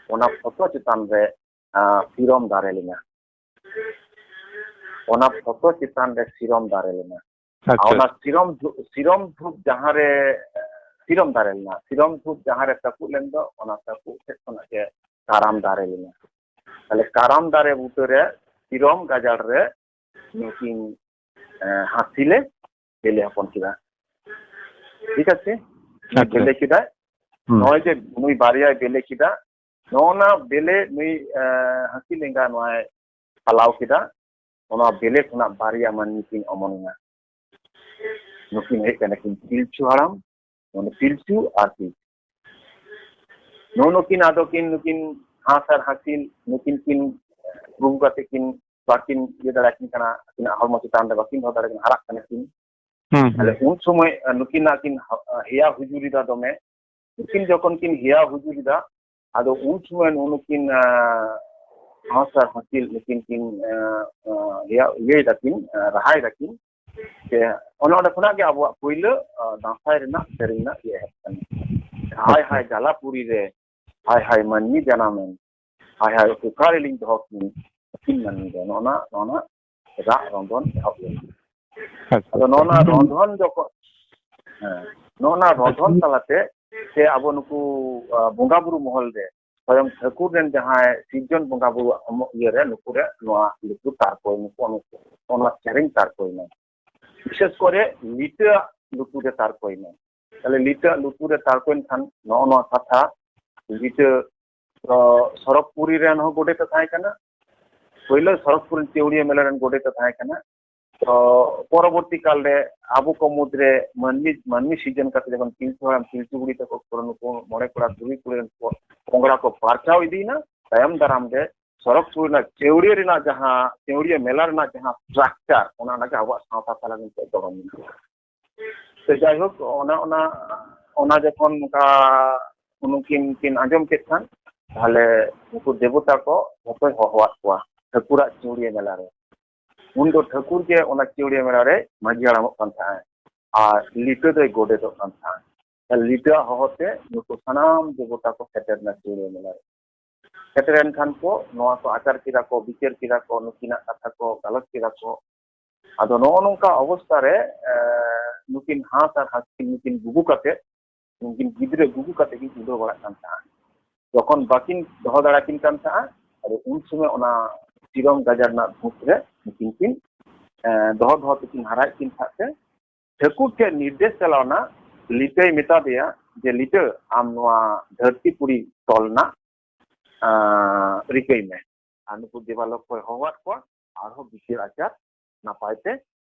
ᱚᱱᱟ ᱯᱚᱛᱚ ᱪᱮᱛᱟᱱ ᱨᱮ, ᱟᱸ, ᱥᱤᱨᱚᱢ ᱫᱟᱨᱮ ᱞᱮᱱᱟ᱾ ᱚᱱᱟ ᱯᱚᱛᱚ ᱪᱮᱛᱟᱱ ᱨᱮ ᱥᱤᱨᱚᱢ ᱫᱟᱨᱮ ᱞᱮᱱᱟ᱾ ᱟᱨ ᱟᱪᱪᱷᱟ᱾ ᱚᱱᱟ ᱥᱤᱨᱚᱢ ᱫᱷᱩ-, ᱥᱤᱨᱚᱢ ᱫᱷᱩᱯ ᱡᱟᱦᱟᱸ ᱨᱮ, ᱥᱤᱨᱚᱢ ᱫᱟᱨᱮ ᱞᱮᱱᱟ, ᱥᱤᱨᱚᱢ ᱫᱷᱩᱯ ᱡᱟᱦᱟᱸ ᱨᱮ ᱛᱟᱹᱯᱩᱜ ᱞᱮᱱ ᱫᱚ, ᱚᱱᱟ ᱛᱟᱹᱯᱩᱜ ᱥᱮᱫ ᱠᱷᱚᱱᱟᱜ ᱜᱮ ᱠᱟᱨᱟᱢ ᱫᱟᱨᱮ ᱞᱮᱱᱟ᱾ ᱛᱟᱦᱞᱮ ᱠᱟᱨᱟᱢ ᱫᱟᱨᱮ ᱵᱩᱴᱟᱹ ᱨᱮ, ᱥᱤᱨᱚᱢ ᱜᱟᱡᱟᱲ ᱨᱮ ᱱᱩᱠᱤᱱ, ᱮ, ᱦᱟᱸᱥᱤᱞᱮ ᱵᱮᱞᱮ ᱦᱚᱯᱚᱱ ᱠᱮᱫᱟ᱾ ᱴᱷᱤᱠ ᱟᱪᱷᱮ? ᱟᱪᱪᱷᱟ᱾ ᱵᱮᱞᱮ ᱠᱮᱫᱟᱭ᱾ ᱦᱩᱸ᱾ ᱱᱚᱜᱼᱚᱭ ᱡᱮ ᱱᱩᱭ ᱵᱟᱨᱭᱟᱭ ᱵᱮᱞᱮ ᱠᱮᱫᱟ, ᱱᱚᱜᱼᱚ ᱱᱟ ᱵᱮᱞᱮ ᱱᱩᱭ, ᱮ, ᱦᱟᱹᱛᱤ ᱞᱮᱸᱜᱟ ᱱᱚᱣᱟᱭ ᱯᱟᱞᱟᱣ ᱠᱮᱫᱟ᱾ ᱚᱱᱟ ᱵᱮᱞᱮ ᱠᱷᱚᱱᱟᱜ ᱵᱟᱨᱭᱟ ᱢᱟᱹᱱᱢᱤ ᱠᱤᱱ ᱚᱢᱚᱱ ᱮᱱᱟ᱾ ᱱᱩᱠᱤᱱ ᱦᱩᱭᱩᱜ ᱠᱟᱱᱟ ᱠᱤᱱ ᱯᱤᱞᱪᱩ ᱦᱟᱲᱟᱢ, ᱢᱟᱱᱮ ᱯᱤᱞᱪᱩ ᱟᱨ ᱯᱤᱞᱪᱩ᱾ ᱱᱩᱜᱼᱩ ᱱᱩᱠᱤᱱ ᱟᱫᱚ ᱠᱤᱱ, ᱱᱩᱠᱤᱱ ᱦᱟᱸᱥ ᱟᱨ ᱦᱟᱸᱥᱤᱞ, ᱱᱩᱠᱤᱱ ᱠᱤᱱ ᱨᱩ ᱠᱟᱛᱮ ᱠᱤᱱ ᱵᱟᱹᱠᱤᱱ ᱤᱭᱟᱹ ᱫᱟᱲᱮᱭᱟᱠᱤᱱ ᱠᱟᱱᱟ, ᱟᱹᱠᱤᱱᱟᱜ ᱦᱚᱲᱢᱚ ᱪᱮᱛᱟᱱ ᱨᱮ ᱵᱟᱹᱠᱤᱱ ᱫᱚᱦᱚ ᱫᱟᱲᱮᱭᱟᱜ ᱠᱟᱱᱟ, ᱦᱟᱨᱟᱜ ᱠᱟᱱᱟ ᱠᱤᱱ᱾ ᱦᱩᱸ, ᱛᱟᱦᱞᱮ ᱦᱩᱸ᱾ ᱩᱱ ᱥᱚᱢᱚᱭ, ᱟᱸ, ᱱᱩᱠᱤᱱᱟᱜ ᱠᱤᱱ ᱦᱟ-, ᱦᱮᱭᱟ ᱦᱩᱡᱩᱨ ᱮᱫᱟ ᱫᱚᱢᱮ᱾ ᱱᱩᱠᱤᱱ ᱡᱚᱠᱷᱚᱱ ᱠᱤᱱ ᱦᱮᱭᱟ ᱦᱩᱡᱩᱨ ᱮᱫᱟ, ᱟᱫᱚ ᱩᱱ ᱥᱚᱢᱚᱭ ᱱᱩᱜᱼᱩ ᱱᱩᱠᱤᱱ, ᱟᱸ, ᱦᱟᱸᱥ ᱟᱨ ᱦᱟᱸᱥᱤᱞ ᱱᱩᱠᱤᱱ ᱠᱤᱱ, ᱟᱸ, ᱟᱸ, ᱦᱮᱭᱟ, ᱤᱭᱟᱹᱭ ᱫᱟᱠᱤᱱ, ᱟᱸ, ᱨᱟᱦᱟᱭ ᱫᱟᱠᱤᱱ᱾ ᱡᱮ ᱚᱱᱮ ᱚᱸᱰᱮ ᱠᱷᱚᱱᱟᱜ ᱜᱮ ᱟᱵᱚᱣᱟᱜ ᱯᱳᱭᱞᱳ, ᱟᱸ, ᱫᱟᱸᱥᱟᱭ ᱨᱮᱱᱟᱜ ᱥᱮᱨᱮᱧ ᱨᱮᱱᱟᱜ ᱤᱭᱟᱹ ᱮᱦᱚᱵ ᱠᱟᱱᱟ᱾ ᱦᱟᱭ ᱦᱟᱭ ᱡᱟᱞᱟᱯᱩᱨᱤ ᱨᱮ, ᱦᱟᱭ ᱦᱟᱭ ᱢᱟᱹᱱᱢᱤ ᱡᱟᱱᱟᱢᱮᱱ, ᱦᱟᱭ ᱦᱟᱭ ᱚᱠᱟ ᱨᱮᱞᱤᱧ ᱫᱚᱦᱚ ᱠᱤᱱ, ᱟᱹᱠᱤᱱ ᱢᱟᱹᱱᱢᱤ ᱫᱚ᱾ ᱱᱚᱜᱼᱚ ᱱᱟ, ᱱᱚᱜᱼᱚ ᱱᱟ ᱨᱟᱜ ᱨᱚᱸᱫᱚᱱ ᱮᱦᱚᱵ ᱞᱮᱱᱟ᱾ ᱟᱪᱪᱷᱟ, ᱟᱫᱚ ᱱᱚᱜᱼᱚ ᱱᱟ ᱟᱪᱪᱷᱟ᱾ ᱨᱚᱸᱫᱚᱱ ᱡᱚᱠᱷᱚᱱ, ᱦᱮᱸ, ᱱᱚᱜᱼᱚ ᱱᱟ ᱨᱚᱸᱫᱚᱱ ᱟᱪᱪᱷᱟ᱾ ᱛᱟᱞᱟᱛᱮ ᱥᱮ ᱟᱵᱚ ᱱᱩᱠᱩ, ᱟᱸ, ᱵᱚᱸᱜᱟ ᱵᱩᱨᱩ ᱢᱚᱦᱚᱞ ᱨᱮ ᱥᱚᱭᱚᱝ ᱴᱷᱟᱹᱠᱩᱨ ᱨᱮᱱ ᱡᱟᱦᱟᱸᱭ ᱥᱤᱨᱡᱚᱱ ᱵᱚᱸᱜᱟ ᱵᱩᱨᱩᱣᱟᱜ ᱮᱢᱚᱜ ᱤᱭᱟᱹ ᱨᱮ ᱱᱩᱠᱩ ᱨᱮ ᱱᱚᱣᱟ ᱞᱩᱛᱩᱨ ᱛᱟᱨᱠᱚᱭ, ᱱᱩᱠᱩ, ᱱᱩᱠᱩ, ᱱᱚᱣᱟ ᱥᱮᱨᱮᱧ ᱛᱟᱨᱠᱚᱭᱮᱱᱟ᱾ ᱵᱤᱥᱮᱥ ᱠᱚᱨᱮ ᱞᱤᱴᱟᱹᱣᱟᱜ ᱞᱩᱛᱩᱨ ᱨᱮ ᱛᱟᱨᱠᱚᱭᱮᱱᱟ᱾ ᱛᱟᱦᱞᱮ ᱞᱤᱴᱟᱹᱣᱟᱜ ᱞᱩᱛᱩᱨ ᱨᱮ ᱛᱟᱨᱠᱚᱭᱮᱱ ᱠᱷᱟᱱ ᱱᱚᱜᱼᱚ ᱱᱚᱣᱟ ᱠᱟᱛᱷᱟ, ᱞᱤᱴᱟᱹ ᱫᱚ ᱥᱚᱨᱚᱜᱽᱯᱩᱨᱤ ᱨᱮᱱ ᱦᱚᱸ ᱜᱚᱰᱮᱛ ᱮ ᱛᱟᱦᱮᱸ ᱠᱟᱱᱟ᱾ ᱯᱳᱭᱞᱳ ᱥᱚᱨᱚᱜᱽᱯᱩᱨ ᱨᱮᱱ ᱪᱟᱹᱣᱲᱤᱭᱟᱹ ᱢᱮᱞᱟ ᱨᱮᱱ ᱜᱚᱰᱮᱛ ᱮ ᱛᱟᱦᱮᱸ ᱠᱟᱱᱟ᱾ ᱛᱚ ᱯᱚᱨᱚᱵᱚᱨᱛᱤ ᱠᱟᱞ ᱨᱮ ᱟᱵᱚ ᱠᱚ ᱢᱩᱫᱽᱨᱮ ᱢᱟᱹᱱᱢᱤ, ᱢᱟᱹᱱᱢᱤ ᱥᱤᱨᱡᱚᱱ ᱠᱟᱛᱮ ᱡᱚᱠᱷᱚᱱ ᱯᱤᱞᱪᱩ ᱦᱟᱲᱟᱢ ᱯᱤᱞᱪᱩ ᱵᱩᱲᱦᱤ ᱛᱟᱠᱚ ᱚᱠᱛᱚ ᱨᱮ ᱱᱩᱠᱩ ᱢᱚᱬᱮ ᱠᱚᱲᱟ ᱛᱩᱨᱩᱭ ᱠᱩᱲᱤ ᱨᱮᱱ ᱠᱚ ᱯᱚᱝᱲᱟ ᱠᱚ ᱯᱟᱨᱪᱟᱣ ᱤᱫᱤᱭᱮᱱᱟ᱾ ᱛᱟᱭᱚᱢ ᱫᱟᱨᱟᱢ ᱨᱮ ᱥᱚᱨᱚᱜᱽᱯᱩᱨ ᱨᱮᱱᱟᱜ ᱪᱟᱹᱣᱲᱤᱭᱟᱹ ᱨᱮᱱᱟᱜ ᱡᱟᱦᱟᱸ, ᱪᱟᱹᱣᱲᱤᱭᱟᱹ ᱢᱮᱞᱟ ᱨᱮᱱᱟᱜ ᱡᱟᱦᱟᱸ structure, ᱚᱱᱟ, ᱚᱱᱟᱜᱮ ᱟᱵᱚᱣᱟᱜ ᱥᱟᱶᱛᱟ ᱛᱟᱞᱟ ᱨᱮ ᱱᱤᱛᱚᱜ ᱫᱚᱦᱚ ᱢᱮᱱᱟᱜᱼᱟ᱾ ᱛᱚ ᱡᱟᱭᱦᱳᱠ, ᱚᱱᱟ, ᱚᱱᱟ, ᱚᱱᱟ ᱡᱚᱠᱷᱚᱱ ᱱᱚᱝᱠᱟ ᱱᱩᱠᱤᱱ ᱠᱤᱱ ᱟᱸᱡᱚᱢ ᱠᱮᱫ ᱠᱷᱟᱱ, ᱛᱟᱦᱞᱮ ᱩᱱᱠᱩ ᱫᱮᱵᱚᱛᱟ ᱠᱚ ᱡᱷᱚᱛᱚᱭ ᱦᱚᱦᱚᱣᱟᱫ ᱠᱚᱣᱟ ᱴᱷᱟᱹᱠᱩᱨᱟᱜ ᱪᱟᱹᱣᱲᱤᱭᱟᱹ ᱢᱮᱞᱟ ᱨᱮ᱾ ᱩᱱ ᱫᱚ ᱴᱷᱟᱹᱠᱩᱨ ᱜᱮ ᱚᱱᱟ ᱪᱟᱹᱣᱲᱤᱭᱟᱹ ᱢᱮᱞᱟ ᱨᱮ ᱢᱟᱹᱡᱷᱤ ᱦᱟᱲᱟᱢᱚᱜ ᱠᱟᱱ ᱛᱟᱦᱮᱸᱫ ᱟᱨ ᱞᱤᱴᱟᱹ ᱫᱚᱭ ᱜᱚᱰᱮᱛᱚᱜ ᱠᱟᱱ ᱛᱟᱦᱮᱸᱫ᱾ ᱞᱤᱴᱟᱹᱣᱟᱜ ᱦᱚᱦᱚ ᱛᱮ ᱱᱩᱠᱩ ᱥᱟᱱᱟᱢ ᱫᱮᱵᱚᱛᱟ ᱠᱚ ᱥᱮᱴᱮᱨ ᱮᱱᱟ ᱪᱟᱹᱣᱲᱤᱭᱟᱹ ᱢᱮᱞᱟ ᱨᱮ᱾ ᱥᱮᱴᱮᱨᱮᱱ ᱠᱷᱟᱱ ᱠᱚ ᱱᱚᱣᱟ ᱠᱚ ᱟᱪᱟᱨ ᱠᱮᱫᱟ ᱠᱚ, ᱵᱤᱪᱟᱹᱨ ᱠᱮᱫᱟ ᱠᱚ, ᱱᱩᱠᱤᱱᱟᱜ ᱠᱟᱛᱷᱟ ᱠᱚ ᱜᱟᱞᱚᱪ ᱠᱮᱫᱟ ᱠᱚ᱾ ᱟᱫᱚ ᱱᱚᱜᱼᱚ ᱱᱚᱝᱠᱟ ᱚᱵᱚᱥᱛᱷᱟ ᱨᱮ, ᱮ, ᱱᱩᱠᱤᱱ ᱦᱟᱸᱥ ᱟᱨ ᱦᱟᱹᱥᱤᱞ ᱱᱩᱠᱤᱱ ᱜᱩᱜᱩ ᱠᱟᱛᱮ, ᱱᱩᱠᱤᱱ ᱜᱤᱫᱽᱨᱟᱹ ᱜᱩᱜᱩ ᱠᱟᱛᱮ ᱠᱤᱱ ᱩᱰᱟᱹᱣ ᱵᱟᱲᱟᱜ ᱠᱟᱱ ᱛᱟᱦᱮᱸᱫ᱾ ᱡᱚᱠᱷᱚᱱ ᱵᱟᱹᱠᱤᱱ ᱫᱚᱦᱚ ᱫᱟᱲᱮᱭᱟᱠᱤᱱ ᱠᱟᱱ ᱛᱟᱦᱮᱸᱫ, ᱟᱫᱚ ᱩᱱ ᱥᱚᱢᱚᱭ ᱚᱱᱟ ᱥᱤᱨᱚᱢ ᱜᱟᱡᱟᱲ ᱨᱮᱱᱟᱜ ᱵᱷᱩᱛ ᱨᱮ ᱱᱩᱠᱤᱱ ᱠᱤᱱ, ᱮ, ᱫᱚᱦᱚ ᱫᱚᱦᱚ ᱛᱮᱠᱤᱱ ᱦᱟᱨᱟᱭᱮᱫ ᱠᱤᱱ ᱛᱟᱦᱮᱸᱫ ᱛᱮ, ᱴᱷᱟᱹᱠᱩᱨ ᱴᱷᱮᱱ ᱱᱤᱨᱫᱮᱥ ᱪᱟᱞᱟᱣ ᱮᱱᱟ, ᱞᱤᱴᱟᱹᱭ ᱢᱮᱛᱟ ᱫᱮᱭᱟ ᱡᱮ, "ᱞᱤᱴᱟᱹ, ᱟᱢ ᱱᱚᱣᱟ ᱫᱷᱟᱹᱨᱛᱤ ᱯᱩᱨᱤ ᱛᱚᱞ ᱨᱮᱱᱟᱜ, ᱟᱸ, ᱨᱤᱠᱟᱹᱭ ᱢᱮ᱾" ᱟᱨ ᱱᱩᱠᱩ ᱫᱮᱵᱟᱞᱳᱠ ᱠᱚᱭ ᱦᱚᱦᱚᱣᱟᱫ ᱠᱚᱣᱟ, ᱟᱨᱦᱚᱸ ᱵᱤᱪᱟᱹᱨ ᱟᱪᱟᱨ ᱱᱟᱯᱟᱭ ᱛᱮ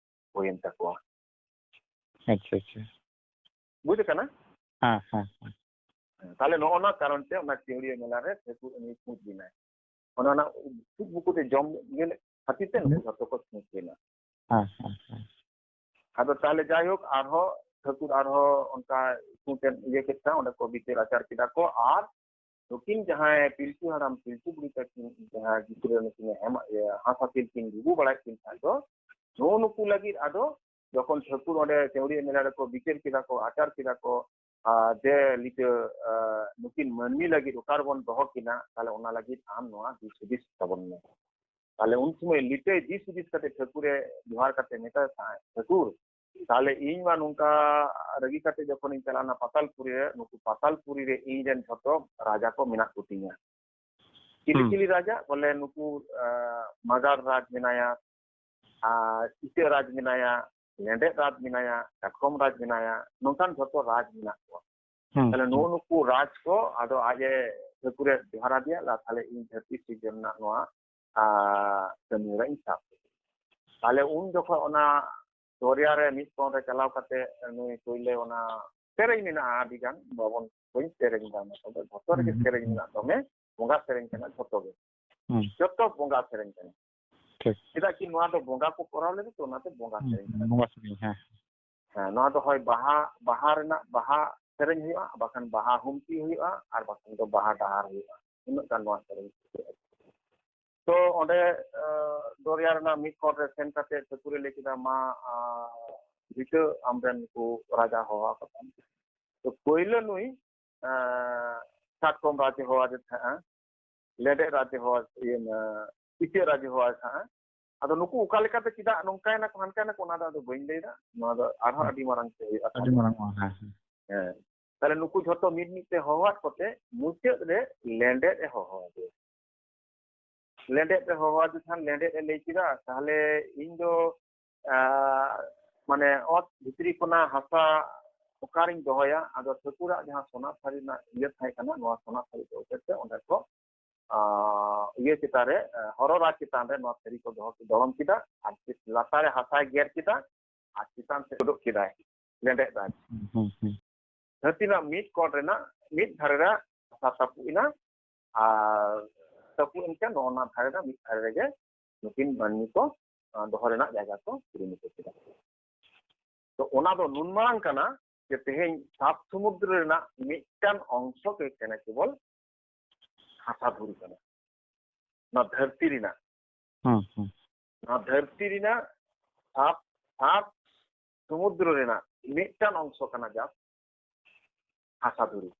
ᱦᱩᱭᱮᱱ ᱛᱟᱠᱚᱣᱟ᱾ ᱟᱪᱪᱷᱟ, ᱟᱪᱪᱷᱟ᱾ ᱵᱩᱡᱽ ᱟᱠᱟᱱᱟ? ᱦᱮᱸ, ᱦᱮᱸ, ᱦᱮᱸ᱾ ᱦᱮᱸ, ᱛᱟᱦᱞᱮ ᱱᱚᱜᱼᱚ ᱱᱚᱣᱟ ᱠᱟᱨᱚᱱ ᱛᱮ ᱚᱱᱟ ᱪᱟᱹᱣᱲᱤᱭᱟᱹ ᱢᱮᱞᱟ ᱨᱮ ᱴᱷᱟᱹᱠᱩᱨ ᱩᱱᱤ ᱠᱷᱩᱸᱴ ᱞᱮᱱᱟᱭ᱾ ᱚᱱᱟ, ᱚᱱᱟ ᱠᱷᱩᱸᱴ ᱵᱩᱠᱩ ᱛᱮ ᱡᱚᱢ ᱤᱭᱟᱹ ᱞᱮ ᱠᱷᱟᱹᱛᱤᱨ ᱛᱮ ᱱᱩᱠᱩ ᱦᱩᱸ᱾ ᱡᱷᱚᱛᱚ ᱠᱚ ᱠᱷᱩᱸᱴ ᱞᱮᱱᱟ᱾ ᱦᱮᱸ, ᱦᱮᱸ, ᱦᱮᱸ᱾ ᱟᱫᱚ ᱛᱟᱦᱞᱮ ᱡᱟᱭᱦᱳᱠ, ᱟᱨᱦᱚᱸ ᱴᱷᱟᱹᱠᱩᱨ ᱟᱨᱦᱚᱸ ᱚᱱᱠᱟ ᱠᱷᱩᱸᱴ ᱮ ᱤᱭᱟᱹ ᱠᱮᱫ ᱠᱷᱟᱱ, ᱚᱸᱰᱮ ᱠᱚ ᱵᱤᱪᱟᱹᱨ ᱟᱪᱟᱨ ᱠᱮᱫᱟ ᱠᱚ, ᱟᱨ ᱱᱩᱠᱤᱱ ᱡᱟᱦᱟᱸᱭ ᱯᱤᱞᱪᱩ ᱦᱟᱲᱟᱢ ᱯᱤᱞᱪᱩ ᱵᱩᱲᱦᱤ ᱛᱟᱹᱠᱤᱱ ᱡᱟᱦᱟᱸ ᱜᱤᱫᱽᱨᱟᱹ ᱱᱩᱠᱤᱱ ᱮᱢ, ᱤᱭᱟᱹ, ᱦᱟᱸᱥ ᱦᱟᱹᱥᱤᱞ ᱠᱤᱱ ᱜᱩᱜᱩ ᱵᱟᱲᱟᱭᱮᱫ ᱠᱤᱱ ᱛᱟᱦᱮᱸᱫ ᱫᱚ, ᱱᱩᱜᱼᱩ ᱱᱩᱠᱩ ᱞᱟᱹᱜᱤᱫ ᱟᱫᱚ ᱡᱚᱠᱷᱚᱱ ᱴᱷᱟᱹᱠᱩᱨ ᱚᱸᱰᱮ ᱪᱟᱹᱣᱲᱤᱭᱟᱹ ᱢᱮᱞᱟ ᱨᱮᱠᱚ ᱵᱤᱪᱟᱹᱨ ᱠᱮᱫᱟ ᱠᱚ, ᱟᱪᱟᱨ ᱠᱮᱫᱟ ᱠᱚ, ᱟᱨ ᱡᱮ ᱞᱤᱴᱟᱹ, ᱟᱨ ᱱᱩᱠᱤᱱ ᱢᱟᱹᱱᱢᱤ ᱞᱟᱹᱜᱤᱫ ᱚᱠᱟ ᱨᱮᱵᱚᱱ ᱫᱚᱦᱚ ᱠᱤᱱᱟ, ᱛᱟᱦᱞᱮ ᱚᱱᱟ ᱞᱟᱹᱜᱤᱫ ᱟᱢ ᱱᱚᱣᱟ ᱫᱤᱥ ᱦᱩᱫᱤᱥ ᱛᱟᱵᱚᱱ ᱢᱮ᱾ ᱛᱟᱦᱞᱮ ᱩᱱ ᱥᱚᱢᱚᱭ ᱞᱤᱴᱟᱹᱭ ᱫᱤᱥ ᱦᱩᱫᱤᱥ ᱠᱟᱛᱮ ᱴᱷᱟᱹᱠᱩᱨᱮ ᱡᱚᱦᱟᱨ ᱠᱟᱛᱮ ᱢᱮᱛᱟᱭ ᱛᱟᱦᱮᱸᱫ, "ᱴᱷᱟᱹᱠᱩᱨ, ᱛᱟᱦᱞᱮ ᱤᱧ ᱢᱟ ᱱᱚᱝᱠᱟ ᱨᱟᱹᱜᱤ ᱠᱟᱛᱮ ᱡᱚᱠᱷᱚᱱᱤᱧ ᱪᱟᱞᱟᱣᱱᱟ ᱯᱟᱛᱟᱞᱯᱩᱨᱤ ᱨᱮ, ᱱᱩᱠᱩ ᱯᱟᱛᱟᱞᱯᱩᱨᱤ ᱨᱮ ᱤᱧ ᱨᱮᱱ ᱡᱷᱚᱛᱚ ᱨᱟᱡᱟ ᱠᱚ ᱢᱮᱱᱟᱜ ᱠᱚᱛᱤᱧᱟ᱾" ᱪᱤᱞᱤ ᱦᱩᱸ᱾ ᱪᱤᱞᱤ ᱨᱟᱡᱟ? ᱵᱚᱞᱮ ᱱᱩᱠᱩ, ᱟᱸ, ᱢᱟᱜᱟᱲ ᱨᱟᱡᱽ ᱢᱮᱱᱟᱭᱟ, ᱟᱨ ᱤᱪᱟᱹᱜ ᱨᱟᱡᱽ ᱢᱮᱱᱟᱭᱟ, ᱞᱮᱸᱰᱮᱫ ᱨᱟᱡᱽ ᱢᱮᱱᱟᱭᱟ, ᱠᱟᱴᱠᱚᱢ ᱨᱟᱡᱽ ᱢᱮᱱᱟᱭᱟ, ᱱᱚᱝᱠᱟᱱ ᱡᱷᱚᱛᱚ ᱨᱟᱡᱽ ᱢᱮᱱᱟᱜ ᱠᱚᱣᱟ᱾ ᱦᱩᱸ, ᱛᱟᱦᱞᱮ ᱱᱩᱜᱼᱩ ᱦᱩᱸ᱾ ᱱᱩᱠᱩ ᱨᱟᱡᱽ ᱠᱚ ᱟᱫᱚ ᱟᱡ ᱮ ᱴᱷᱟᱹᱠᱩᱨᱮ ᱡᱚᱦᱟᱨ ᱟᱫᱮᱭᱟ, ᱞᱟ ᱛᱟᱦᱞᱮ ᱤᱧ ᱫᱷᱟᱹᱨᱛᱤ ᱥᱤᱨᱡᱚᱱ ᱨᱮᱱᱟᱜ ᱱᱚᱣᱟ, ᱟᱸ, ᱠᱟᱹᱢᱤ ᱦᱚᱨᱟᱧ ᱥᱟᱵ ᱠᱮᱫᱟ᱾ ᱛᱟᱦᱞᱮ ᱩᱱ ᱡᱚᱠᱷᱚᱱ ᱚᱱᱟ ᱫᱚᱨᱭᱟ ᱨᱮ ᱢᱤᱫ ᱠᱚᱬ ᱨᱮ ᱪᱟᱞᱟᱣ ᱠᱟᱛᱮ ᱱᱩᱭ ᱠᱩᱭᱞᱟᱹ ᱚᱱᱟ ᱥᱮᱨᱮᱧ ᱢᱮᱱᱟᱜᱼᱟ ᱟᱹᱰᱤ ᱜᱟᱱ, ᱵᱟᱵᱚᱱ, ᱵᱟᱹᱧ ᱥᱮᱨᱮᱧ ᱫᱟ ᱚᱱᱟ ᱠᱚᱫᱚ, ᱡᱷᱚᱛᱚ ᱨᱮᱜᱮ ᱦᱩᱸ, ᱦᱩᱸ, ᱥᱮᱨᱮᱧ ᱦᱩᱸ᱾ ᱢᱮᱱᱟᱜ, ᱫᱚᱢᱮ ᱵᱚᱸᱜᱟ ᱥᱮᱨᱮᱧ ᱠᱟᱱᱟ ᱡᱷᱚᱛᱚ ᱜᱮ᱾ ᱦᱩᱸ᱾ ᱡᱚᱛᱚ ᱵᱚᱸᱜᱟ ᱥᱮᱨᱮᱧ ᱠᱟᱱᱟ᱾ ᱴᱷᱤᱠ᱾ ᱪᱮᱫᱟᱜ ᱠᱤ ᱱᱚᱣᱟ ᱫᱚ ᱵᱚᱸᱜᱟ ᱠᱚ ᱠᱚᱨᱟᱣ ᱞᱟᱹᱜᱤᱫ ᱛᱚ, ᱚᱱᱟᱛᱮ ᱵᱚᱸᱜᱟ ᱦᱩᱸ, ᱥᱮᱨᱮᱧ ᱦᱩᱸ, ᱠᱟᱱᱟ᱾ ᱵᱚᱸᱜᱟ ᱥᱮᱨᱮᱧ, ᱦᱮᱸ᱾ ᱦᱮᱸ, ᱱᱚᱣᱟ ᱫᱚ ᱦᱚᱭ ᱵᱟᱦᱟ, ᱵᱟᱦᱟ ᱨᱮᱱᱟᱜ ᱵᱟᱦᱟ ᱥᱮᱨᱮᱧ ᱦᱩᱭᱩᱜᱼᱟ, ᱵᱟᱠᱷᱟᱱ ᱵᱟᱦᱟ ᱦᱩᱢᱠᱤ ᱦᱩᱭᱩᱜᱼᱟ, ᱟᱨ ᱵᱟᱠᱷᱟᱱ ᱫᱚ ᱵᱟᱦᱟ ᱰᱟᱦᱟᱨ ᱦᱩᱭᱩᱜᱼᱟ᱾ ᱩᱱᱟᱹᱜ ᱜᱟᱱ ᱱᱚᱣᱟ ᱥᱮᱨᱮᱧ᱾ ᱛᱚ ᱚᱸᱰᱮ, ᱟᱸ, ᱫᱚᱨᱭᱟ ᱨᱮᱱᱟᱜ ᱢᱤᱫ ᱠᱚᱬ ᱨᱮ ᱥᱮᱱ ᱠᱟᱛᱮ ᱴᱷᱟᱹᱠᱩᱨᱮ ᱞᱟᱹᱭ ᱠᱮᱫᱟ, "ᱢᱟ, ᱟᱸ, ᱵᱷᱤᱴᱟᱹ ᱟᱢᱨᱮᱱ ᱱᱩᱠᱩ ᱨᱟᱡᱟ ᱦᱚᱦᱚ ᱟᱠᱚ ᱛᱟᱢ᱾" ᱛᱚ ᱯᱳᱭᱞᱳ ᱱᱩᱭ, ᱟᱸ, ᱠᱟᱴᱠᱚᱢ ᱨᱟᱡᱽ ᱮ ᱦᱚᱦᱚ ᱟᱫᱮ ᱛᱟᱦᱮᱸᱜᱼᱟ, ᱞᱮᱸᱰᱮᱫ ᱨᱟᱡᱽ ᱮ ᱦᱚᱦᱚ, ᱤᱭᱟᱹ, ᱤᱪᱟᱹᱜ ᱨᱟᱡᱽ ᱮ ᱦᱚᱦᱚ ᱟᱫᱮ ᱛᱟᱦᱮᱸᱜᱼᱟ᱾ ᱟᱫᱚ ᱱᱩᱠᱩ ᱚᱠᱟ ᱞᱮᱠᱟᱛᱮ ᱪᱮᱫᱟᱜ ᱱᱚᱝᱠᱟᱭᱮᱱᱟ ᱠᱚ, ᱦᱟᱱᱠᱟᱭᱮᱱᱟ ᱠᱚ, ᱚᱱᱟ ᱫᱚ ᱟᱫᱚ ᱵᱟᱹᱧ ᱞᱟᱹᱭᱫᱟ᱾ ᱱᱚᱣᱟ ᱫᱚ ᱟᱨᱦᱚᱸ ᱦᱮᱸ᱾ ᱟᱹᱰᱤ ᱢᱟᱨᱟᱝ ᱛᱮ ᱦᱩᱭᱩᱜᱼᱟ᱾ ᱟᱹᱰᱤ ᱢᱟᱨᱟᱝ ᱚᱜᱼᱟ, ᱦᱮᱸ, ᱦᱮᱸ᱾ ᱦᱮᱸ᱾ ᱛᱟᱦᱞᱮ ᱱᱩᱠᱩ ᱡᱷᱚᱛᱚ ᱢᱤᱫ ᱢᱤᱫ ᱛᱮ ᱦᱚᱦᱚᱣᱟᱫ ᱠᱚᱛᱮ ᱢᱩᱪᱟᱹᱫ ᱨᱮ ᱞᱮᱸᱰᱮᱫ ᱮ ᱦᱚᱦᱚ ᱟᱫᱮᱭᱟ᱾ ᱞᱮᱸᱰᱮᱫ ᱮ ᱦᱚᱦᱚ ᱟᱫᱮ ᱠᱷᱟᱱ ᱞᱮᱸᱰᱮᱫ ᱮ ᱞᱟᱹᱭ ᱠᱮᱫᱟ, "ᱛᱟᱦᱞᱮ ᱤᱧ ᱫᱚ, ᱟᱸ, ᱢᱟᱱᱮ ᱚᱛ ᱵᱷᱤᱛᱨᱤ ᱠᱷᱚᱱᱟᱜ ᱦᱟᱥᱟ ᱚᱠᱟᱨᱤᱧ ᱫᱚᱦᱚᱭᱟ?" ᱟᱫᱚ ᱴᱷᱟᱹᱠᱩᱨᱟᱜ ᱡᱟᱦᱟᱸ ᱥᱚᱱᱟ ᱛᱷᱟᱹᱨᱤ ᱨᱮᱱᱟᱜ ᱤᱭᱟᱹ ᱛᱟᱦᱮᱸ ᱠᱟᱱᱟ, ᱱᱚᱣᱟ ᱥᱚᱱᱟ ᱛᱷᱟᱹᱨᱤ ᱫᱚ ᱩᱴᱟᱹᱨ ᱛᱮ ᱚᱸᱰᱮ ᱠᱚ, ᱟᱸ, ᱤᱭᱟᱹ ᱪᱮᱛᱟᱱ ᱨᱮ, ᱟᱸ, ᱦᱚᱨᱚ ᱨᱟᱡᱽ ᱪᱮᱛᱟᱱ ᱨᱮ ᱱᱚᱣᱟ ᱛᱷᱟᱹᱨᱤ ᱠᱚ ᱫᱚᱦᱚ, ᱫᱚᱲᱚᱢ ᱠᱮᱫᱟ ᱟᱨ ᱪᱮ-, ᱞᱟᱛᱟᱨ ᱨᱮ ᱦᱟᱥᱟᱭ ᱜᱮᱨ ᱠᱮᱫᱟ ᱟᱨ ᱪᱮᱛᱟᱱ ᱥᱮᱫ ᱩᱰᱩᱠ ᱠᱮᱫᱟᱭ ᱞᱮᱸᱰᱮᱫ ᱨᱟᱡᱽ᱾ ᱦᱩᱸ, ᱦᱩᱸ, ᱦᱩᱸ᱾ ᱫᱷᱟᱹᱨᱛᱤ ᱨᱮᱱᱟᱜ ᱢᱤᱫ ᱠᱚᱬ ᱨᱮᱱᱟᱜ ᱢᱤᱫ ᱫᱷᱟᱨᱮ ᱨᱮ ᱦᱟᱥᱟ ᱛᱟᱹᱯᱩᱜ ᱮᱱᱟ ᱟᱨ ᱛᱟᱹᱯᱩᱜ ᱮᱱ ᱠᱷᱟᱱ ᱱᱚᱜᱼᱚ ᱱᱟ ᱫᱷᱟᱨᱮ ᱨᱮᱱᱟᱜ ᱢᱤᱫ ᱫᱷᱟᱨᱮ ᱨᱮᱜᱮ ᱱᱩᱠᱤᱱ ᱢᱟᱹᱱᱢᱤ ᱠᱚ, ᱟᱸ, ᱫᱚᱦᱚ ᱨᱮᱱᱟᱜ ᱡᱟᱭᱜᱟ ᱠᱚ ᱠᱩᱨᱩᱢᱩᱴᱩ ᱠᱮᱫᱟ᱾ ᱛᱚ ᱚᱱᱟ ᱫᱚ ᱱᱩᱱ ᱢᱟᱨᱟᱝ ᱠᱟᱱᱟ ᱡᱮ ᱛᱮᱦᱮᱧ ᱥᱟᱛ ᱥᱚᱢᱩᱫᱨᱚ ᱨᱮᱱᱟᱜ ᱢᱤᱫᱴᱟᱝ ᱚᱝᱥᱚ ᱜᱮ ᱠᱟᱱᱟ ᱠᱮᱵᱚᱞ ᱦᱟᱥᱟ ᱫᱷᱩᱲᱤ ᱠᱟᱱᱟ, ᱱᱚᱣᱟ ᱫᱷᱟᱹᱨᱛᱤ ᱨᱮᱱᱟᱜ᱾ ᱦᱩᱸ, ᱦᱩᱸ᱾ ᱱᱚᱣᱟ ᱫᱷᱟᱹᱨᱛᱤ ᱨᱮᱱᱟᱜ ᱥᱟᱛ ᱥᱟᱛ ᱥᱚᱢᱩᱫᱨᱚ ᱨᱮᱱᱟᱜ ᱢᱤᱫᱴᱟᱝ ᱚᱝᱥᱚ ᱠᱟᱱᱟ ᱡᱟᱥᱴ ᱦᱟᱥᱟ ᱫᱷᱩᱲᱤ᱾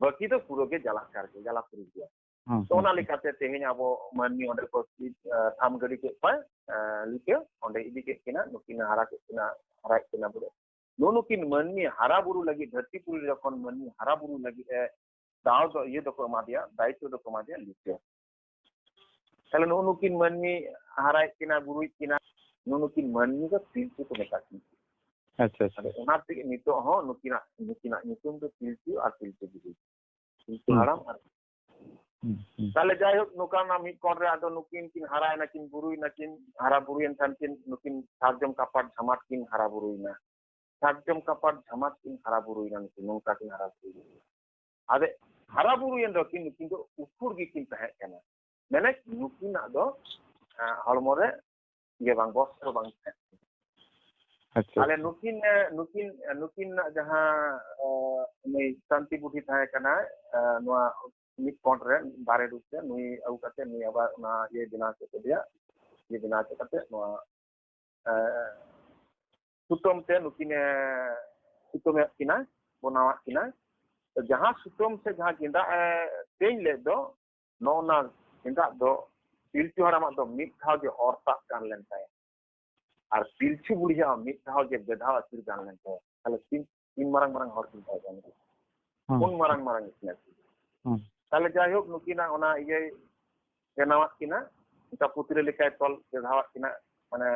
ᱵᱟᱹᱠᱤ ᱫᱚ ᱯᱩᱨᱟᱹ ᱜᱮ ᱡᱟᱞᱟᱠᱟᱨ ᱜᱮ, ᱡᱟᱞᱟᱯᱩᱨᱤ ᱜᱮᱭᱟ᱾ ᱦᱩᱸ, ᱛᱚ ᱦᱩᱸ, ᱚᱱᱟ ᱦᱩᱸ᱾ ᱞᱮᱠᱟᱛᱮ ᱛᱮᱦᱮᱧ ᱟᱵᱚ ᱢᱟᱹᱱᱢᱤ ᱚᱸᱰᱮ ᱠᱚ ᱪᱮᱫ, ᱮ, ᱛᱷᱟᱢ ᱜᱟᱹᱰᱤ ᱠᱮᱫ ᱠᱚᱣᱟ, ᱮ, ᱞᱤᱴᱟᱹ ᱚᱸᱰᱮ ᱤᱫᱤ ᱠᱮᱫ ᱠᱤᱱᱟ, ᱱᱩᱠᱤᱱ ᱦᱟᱨᱟ ᱠᱮᱫ ᱠᱤᱱᱟ, ᱦᱟᱨᱟᱭᱮᱫ ᱠᱤᱱᱟ ᱵᱚᱞᱮ᱾ ᱱᱩᱜᱼᱩ ᱱᱩᱠᱤᱱ ᱢᱟᱹᱱᱢᱤ ᱦᱟᱨᱟ ᱵᱩᱨᱩ ᱞᱟᱹᱜᱤᱫ, ᱫᱷᱟᱹᱨᱛᱤ ᱯᱩᱨᱤ ᱡᱚᱠᱷᱚᱱ ᱢᱟᱹᱱᱢᱤ ᱦᱟᱨᱟ ᱵᱩᱨᱩ ᱞᱟᱹᱜᱤᱫ ᱮ ᱫᱟᱣ ᱫᱚ ᱤᱭᱟᱹ ᱫᱚᱠᱚ ᱮᱢᱟ ᱫᱮᱭᱟ, ᱫᱟᱭᱤᱛᱛᱚ ᱫᱚᱠᱚ ᱮᱢᱟ ᱫᱮᱭᱟ ᱞᱤᱴᱟᱹ᱾ ᱛᱟᱦᱞᱮ ᱱᱩᱜᱼᱩ ᱱᱩᱠᱤᱱ ᱢᱟᱹᱱᱢᱤ ᱦᱟᱨᱟᱭᱮᱫ ᱠᱤᱱᱟ, ᱵᱩᱨᱩᱭᱮᱫ ᱠᱤᱱᱟ, ᱱᱩᱜᱼᱩ ᱱᱩᱠᱤᱱ ᱢᱟᱹᱱᱢᱤ ᱫᱚ ᱯᱤᱞᱪᱩ ᱠᱚ ᱢᱮᱛᱟ ᱠᱤᱱᱟ᱾ ᱟᱪᱪᱷᱟ, ᱟᱫᱚ ᱟᱪᱪᱷᱟ᱾ ᱚᱱᱟ ᱛᱮᱜᱮ ᱱᱤᱛᱚᱜ ᱦᱚᱸ ᱱᱩᱠᱤᱱᱟᱜ, ᱱᱩᱠᱤᱱᱟᱜ ᱧᱩᱛᱩᱢ ᱫᱚ ᱯᱤᱞᱪᱩ ᱟᱨ ᱯᱤᱞᱪᱩ ᱵᱩᱲᱦᱤ, ᱯᱤᱞᱪᱩ ᱦᱩᱸ᱾ ᱦᱟᱲᱟᱢ ᱟᱨ ᱦᱩᱸ, ᱦᱩᱸ᱾ ᱛᱟᱦᱞᱮ ᱡᱟᱭᱦᱳᱠ, ᱱᱚᱝᱠᱟᱱᱟᱜ ᱢᱤᱫ ᱠᱚᱬ ᱨᱮ ᱟᱫᱚ ᱱᱩᱠᱤᱱ ᱠᱤᱱ ᱦᱟᱨᱟᱭᱮᱱᱟ ᱠᱤᱱ, ᱵᱩᱨᱩᱭᱮᱱᱟ ᱠᱤᱱ, ᱦᱟᱨᱟ ᱵᱩᱨᱩᱭᱮᱱ ᱠᱷᱟᱱ ᱠᱤᱱ ᱱᱩᱠᱤᱱ ᱥᱟᱨᱡᱚᱢ ᱠᱟᱯᱟᱴ ᱡᱷᱟᱢᱟᱴ ᱠᱤᱱ ᱦᱟᱨᱟ ᱵᱩᱨᱩᱭᱮᱱᱟ᱾ ᱥᱟᱨᱡᱚᱢ ᱠᱟᱯᱟᱴ ᱡᱷᱟᱢᱟᱴ ᱠᱤᱱ ᱦᱟᱨᱟ ᱵᱩᱨᱩᱭᱮᱱᱟ, ᱱᱩᱠᱤᱱ ᱱᱚᱝᱠᱟ ᱠᱤᱱ ᱦᱟᱨᱟ ᱵᱩᱨᱩᱭᱮᱱᱟ᱾ ᱟᱫᱚ ᱦᱟᱨᱟ ᱵᱩᱨᱩᱭᱮᱱ ᱨᱮᱦᱚᱸ ᱠᱤᱱ ᱱᱩᱠᱤᱱ ᱫᱚ ᱩᱥᱩᱲ ᱜᱮᱠᱤᱱ ᱛᱟᱦᱮᱸ ᱠᱟᱱᱟ, ᱢᱟᱱᱮ ᱱᱩᱠᱤᱱᱟᱜ ᱫᱚ, ᱮᱸ, ᱦᱚᱲᱢᱚ ᱨᱮ ᱤᱭᱟᱹ ᱵᱟᱝ, ᱵᱚᱥᱛᱨᱚ ᱵᱟᱝ ᱛᱟᱦᱮᱸ ᱠᱟᱱᱟ᱾ ᱟᱪᱪᱷᱟ, ᱛᱟᱦᱞᱮ ᱟᱪᱪᱷᱟ᱾ ᱱᱩᱠᱤᱱ, ᱮ, ᱱᱩᱠᱤᱱ, ᱱᱩᱠᱤᱱᱟᱜ ᱡᱟᱦᱟᱸ, ᱮ, ᱩᱱᱤ ᱥᱟᱱᱛᱤ ᱵᱩᱰᱷᱤ ᱛᱟᱦᱮᱸ ᱠᱟᱱᱟᱭ, ᱮ, ᱱᱚᱣᱟ ᱢᱤᱫ ᱠᱚᱬ ᱨᱮ ᱵᱟᱨᱮ ᱨᱩᱯ ᱛᱮ ᱱᱩᱭ ᱟᱹᱜᱩ ᱠᱟᱛᱮ ᱱᱩᱭ ᱟᱵᱟᱨ ᱚᱱᱟ ᱤᱭᱟᱹ ᱵᱮᱱᱟᱣ ᱦᱚᱪᱚ ᱠᱮᱫᱮᱭᱟ᱾ ᱤᱭᱟᱹ ᱵᱮᱱᱟᱣ ᱦᱚᱪᱚ ᱠᱟᱛᱮ ᱱᱚᱣᱟ, ᱮ, ᱥᱩᱛᱟᱹᱢ ᱛᱮ ᱱᱩᱠᱤᱱ ᱮ ᱥᱩᱛᱟᱹᱢᱮᱫ ᱠᱤᱱᱟ, ᱵᱮᱱᱟᱣᱟᱫ ᱠᱤᱱᱟ᱾ ᱡᱟᱦᱟᱸ ᱥᱩᱛᱟᱹᱢ ᱥᱮ ᱡᱟᱦᱟᱸ ᱜᱮᱸᱫᱟᱜ ᱮ ᱛᱮᱧ ᱞᱮᱫ ᱫᱚ, ᱱᱚᱜᱼᱚ ᱱᱟ ᱜᱮᱸᱫᱟᱜ ᱫᱚ ᱯᱤᱞᱪᱩ ᱦᱟᱲᱟᱢᱟᱜ ᱫᱚ ᱢᱤᱫ ᱫᱷᱟᱣ ᱜᱮ ᱚᱨ ᱛᱟᱵ ᱜᱟᱱ ᱞᱮᱱ ᱛᱟᱭᱟ᱾ ᱟᱨ ᱯᱤᱞᱪᱩ ᱵᱩᱲᱦᱤᱭᱟᱜ ᱦᱚᱸ ᱢᱤᱫ ᱫᱷᱟᱣ ᱜᱮ ᱵᱮᱫᱷᱟᱣ ᱟᱹᱪᱩᱨ ᱜᱟᱱ ᱞᱮᱱ ᱛᱟᱭᱟ᱾ ᱛᱟᱦᱞᱮ ᱛᱤᱱ, ᱛᱤᱱ ᱢᱟᱨᱟᱝ ᱢᱟᱨᱟᱝ ᱦᱚᱲ ᱠᱤᱱ ᱛᱟᱦᱮᱸ ᱠᱟᱱᱟ᱾ ᱦᱩᱸ᱾ ᱩᱱ ᱢᱟᱨᱟᱝ ᱢᱟᱨᱟᱝ ᱜᱮᱠᱤᱱ ᱟᱹᱪᱩᱨ᱾ ᱦᱩᱸ᱾ ᱛᱟᱦᱞᱮ ᱡᱟᱭᱦᱳᱠ, ᱱᱩᱠᱤᱱᱟᱜ ᱚᱱᱟ ᱤᱭᱟᱹᱭ ᱵᱮᱱᱟᱣᱟᱫ ᱠᱤᱱᱟ, ᱚᱱᱠᱟ ᱯᱩᱛᱲᱟᱹ ᱞᱮᱠᱟᱭ ᱛᱚᱞ ᱵᱮᱲᱦᱟᱣᱟᱫ ᱠᱤᱱᱟ, ᱢᱟᱱᱮ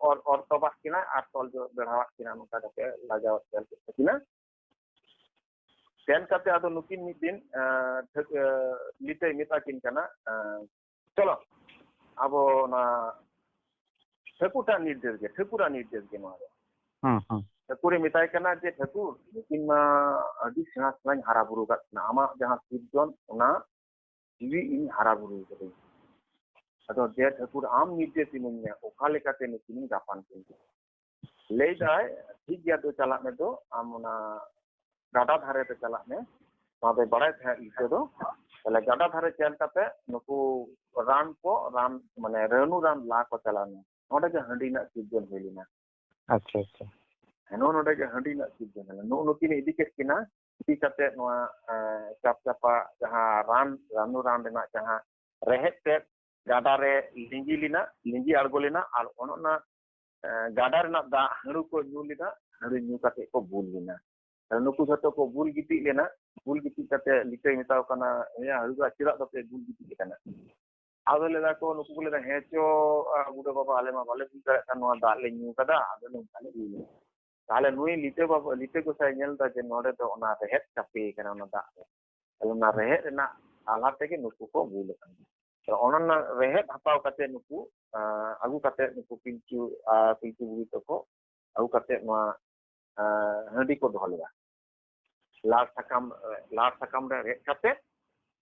ᱚᱨ, ᱚᱨ ᱛᱚᱵᱟᱜ ᱠᱤᱱᱟ ᱟᱨ ᱛᱚᱞ ᱡᱚ-, ᱵᱮᱲᱦᱟᱣᱟᱫ ᱠᱤᱱᱟ, ᱱᱚᱝᱠᱟ ᱠᱟᱛᱮ ᱞᱟᱡᱟᱣ ᱠᱮᱫ ᱠᱤᱱᱟ᱾ ᱥᱮᱱ ᱠᱟᱛᱮ ᱟᱫᱚ ᱱᱩᱠᱤᱱ ᱢᱤᱫ ᱫᱤᱱ, ᱮᱸ, ᱴᱷᱟᱹᱠ-, ᱮᱸ, ᱞᱤᱴᱟᱹᱭ ᱢᱮᱛᱟ ᱠᱤᱱ ᱠᱟᱱᱟ, ᱮᱸ, ᱪᱚᱞᱚ ᱟᱵᱚ ᱚᱱᱟ ᱴᱷᱟᱹᱠᱩᱨ ᱴᱟᱜ ᱱᱤᱨᱫᱮᱥ ᱜᱮ, ᱴᱷᱟᱹᱠᱩᱨᱟᱜ ᱱᱤᱨᱫᱮᱥ ᱜᱮ ᱱᱚᱣᱟ ᱫᱚ᱾ ᱦᱩᱸ, ᱦᱩᱸ᱾ ᱴᱷᱟᱹᱠᱩᱨᱮ ᱢᱮᱛᱟᱭ ᱠᱟᱱᱟ ᱡᱮ, "ᱴᱷᱟᱹᱠᱩᱨ, ᱱᱩᱠᱤᱱ ᱢᱟ ᱟᱹᱰᱤ ᱥᱮᱬᱟ ᱥᱮᱬᱟᱧ ᱦᱟᱨᱟ ᱵᱩᱨᱩ ᱠᱟᱫ ᱠᱤᱱᱟ, ᱟᱢᱟᱜ ᱡᱟᱦᱟᱸ ᱥᱤᱨᱡᱚᱱ ᱚᱱᱟ ᱡᱤᱣᱤ ᱤᱧ ᱦᱟᱨᱟ ᱵᱩᱨᱩ ᱠᱟᱹᱫᱟᱹᱧ᱾ ᱟᱫᱚ ᱡᱮ ᱴᱷᱟᱹᱠᱩᱨ ᱟᱢ ᱱᱤᱨᱫᱮᱥ ᱤᱢᱟᱹᱧ ᱢᱮ, ᱚᱠᱟ ᱞᱮᱠᱟᱛᱮ ᱱᱩᱠᱤᱱᱤᱧ ᱜᱟᱯᱟᱱ ᱠᱤᱱ ᱠᱟᱱᱟ?" ᱞᱟᱹᱭ ᱫᱟᱭ, "ᱴᱷᱤᱠ ᱜᱮᱭᱟ, ᱫᱩ ᱪᱟᱞᱟᱜ ᱢᱮ, ᱫᱩ ᱟᱢ ᱚᱱᱟ ᱜᱟᱰᱟ ᱫᱷᱟᱨᱮ ᱛᱮ ᱪᱟᱞᱟᱜ ᱢᱮ᱾" ᱱᱚᱣᱟ ᱫᱚᱭ ᱵᱟᱲᱟᱭ ᱛᱟᱦᱮᱸᱫ ᱞᱤᱴᱟᱹ ᱫᱚ᱾ ᱛᱟᱦᱞᱮ ᱜᱟᱰᱟ ᱫᱷᱟᱨᱮ ᱥᱮᱱ ᱠᱟᱛᱮ ᱱᱩᱠᱩ ᱨᱟᱱ ᱠᱚ, ᱨᱟᱱ ᱢᱟᱱᱮ ᱨᱟᱹᱱᱩ ᱨᱟᱱ ᱞᱟ ᱠᱚ ᱪᱟᱞᱟᱣ ᱮᱱᱟ᱾ ᱱᱚᱰᱮ ᱜᱮ ᱦᱟᱺᱰᱤ ᱨᱮᱱᱟᱜ ᱥᱤᱨᱡᱚᱱ ᱦᱩᱭ ᱞᱮᱱᱟ᱾ ᱟᱪᱪᱷᱟ ᱟᱪᱪᱷᱟ᱾ ᱦᱮᱸ, ᱱᱚᱜᱼᱚ ᱱᱚᱰᱮ ᱜᱮ ᱦᱟᱺᱰᱤ ᱨᱮᱱᱟᱜ ᱥᱤᱨᱡᱚᱱ ᱞᱮᱱᱟ᱾ ᱱᱩᱜᱼᱩ ᱱᱩᱠᱤᱱ ᱤᱫᱤ ᱠᱮᱫ ᱠᱤᱱᱟ, ᱤᱫᱤ ᱠᱟᱛᱮ ᱱᱚᱣᱟ ᱮᱸ, ᱪᱟᱯᱪᱟᱯᱟ ᱡᱟᱦᱟᱸ ᱨᱟᱱ, ᱨᱟᱱᱩ ᱨᱟᱱ ᱨᱮᱱᱟᱜ ᱡᱟᱦᱟᱸ ᱨᱮᱦᱮᱫ ᱛᱮᱫ ᱜᱟᱰᱟ ᱨᱮ ᱞᱤᱸᱡᱤ ᱞᱮᱱᱟ, ᱞᱤᱸᱡᱤ ᱟᱬᱜᱚ ᱞᱮᱱᱟ, ᱟᱨ ᱚᱱ ᱚᱱᱟ ᱮᱸ, ᱜᱟᱰᱟ ᱨᱮᱱᱟᱜ ᱫᱟᱜ ᱦᱟᱹᱲᱩ ᱠᱚ ᱧᱩ ᱞᱮᱫᱟ᱾ ᱦᱟᱹᱲᱩ ᱧᱩ ᱠᱟᱛᱮ ᱠᱚ ᱵᱩᱞ ᱞᱮᱱᱟ᱾ ᱟᱨ ᱱᱩᱠᱩ ᱡᱷᱚᱛᱚ ᱠᱚ ᱵᱩᱞ ᱜᱤᱛᱤᱡ ᱞᱮᱱᱟ᱾ ᱵᱩᱞ ᱜᱤᱛᱤᱡ ᱠᱟᱛᱮ ᱞᱤᱴᱟᱹᱭ ᱢᱮᱛᱟᱣ ᱠᱟᱱᱟ, "ᱦᱮᱸ, ᱦᱟᱹᱲᱩ ᱫᱚ ᱪᱮᱫᱟᱜ ᱫᱚᱯᱮ ᱵᱩᱞ ᱜᱤᱛᱤᱡ ᱟᱠᱟᱱᱟ?" ᱟᱫᱚ ᱞᱟᱹᱭ ᱫᱟᱠᱚ, ᱱᱩᱠᱩ ᱠᱚ ᱞᱟᱹᱭ ᱫᱟ, "ᱦᱮᱸ ᱪᱚ, ᱟ, ᱵᱩᱰᱷᱟᱹ ᱵᱟᱵᱟ, ᱟᱞᱮ ᱢᱟ ᱵᱟᱞᱮ ᱵᱩᱡᱽ ᱫᱟᱲᱮᱭᱟᱜ ᱠᱟᱱ, ᱱᱚᱣᱟ ᱫᱟᱜ ᱞᱮ ᱧᱩ ᱠᱟᱫᱟ, ᱟᱫᱚ ᱱᱚᱝᱠᱟ ᱞᱮ ᱵᱩᱞ ᱮᱱᱟ᱾" ᱛᱟᱦᱞᱮ ᱱᱩᱭ ᱞᱤᱴᱟᱹ ᱵᱟᱵᱟ, ᱞᱤᱴᱟᱹ ᱜᱚᱸᱥᱟᱭ ᱧᱮᱞ ᱫᱟ ᱡᱮ ᱱᱚᱰᱮ ᱫᱚ ᱚᱱᱟ ᱨᱮᱦᱮᱫ ᱪᱟᱯᱮ ᱠᱟᱱᱟ ᱚᱱᱟ ᱫᱟᱜ ᱨᱮ᱾ ᱛᱟᱦᱞᱮ ᱚᱱᱟ ᱨᱮᱦᱮᱫ ᱨᱮᱱᱟᱜ ᱟᱞᱟ ᱛᱮᱜᱮ ᱱᱩᱠᱩ ᱠᱚ ᱵᱩᱞ ᱟᱠᱟᱱᱟ᱾ ᱛᱚ, ᱚᱱᱟ ᱨᱮᱱᱟᱜ ᱨᱮᱦᱮᱫ ᱦᱟᱛᱟᱣ ᱠᱟᱛᱮ ᱱᱩᱠᱩ, ᱟ, ᱟᱹᱜᱩ ᱠᱟᱛᱮ ᱱᱩᱠᱩ ᱯᱤᱞᱪᱩ, ᱟ, ᱯᱤᱞᱪᱩ ᱵᱩᱲᱦᱤ ᱛᱟᱠᱚ ᱟᱹᱜᱩ ᱠᱟᱛᱮ ᱱᱚᱣᱟ, ᱟ, ᱦᱟᱺᱰᱤ ᱠᱚ ᱫᱚᱦᱚ ᱞᱮᱫᱟ᱾ ᱞᱟᱲ ᱥᱟᱠᱟᱢ, ᱞᱟᱲ ᱥᱟᱠᱟᱢ ᱨᱮ ᱨᱮᱫ ᱠᱟᱛᱮ,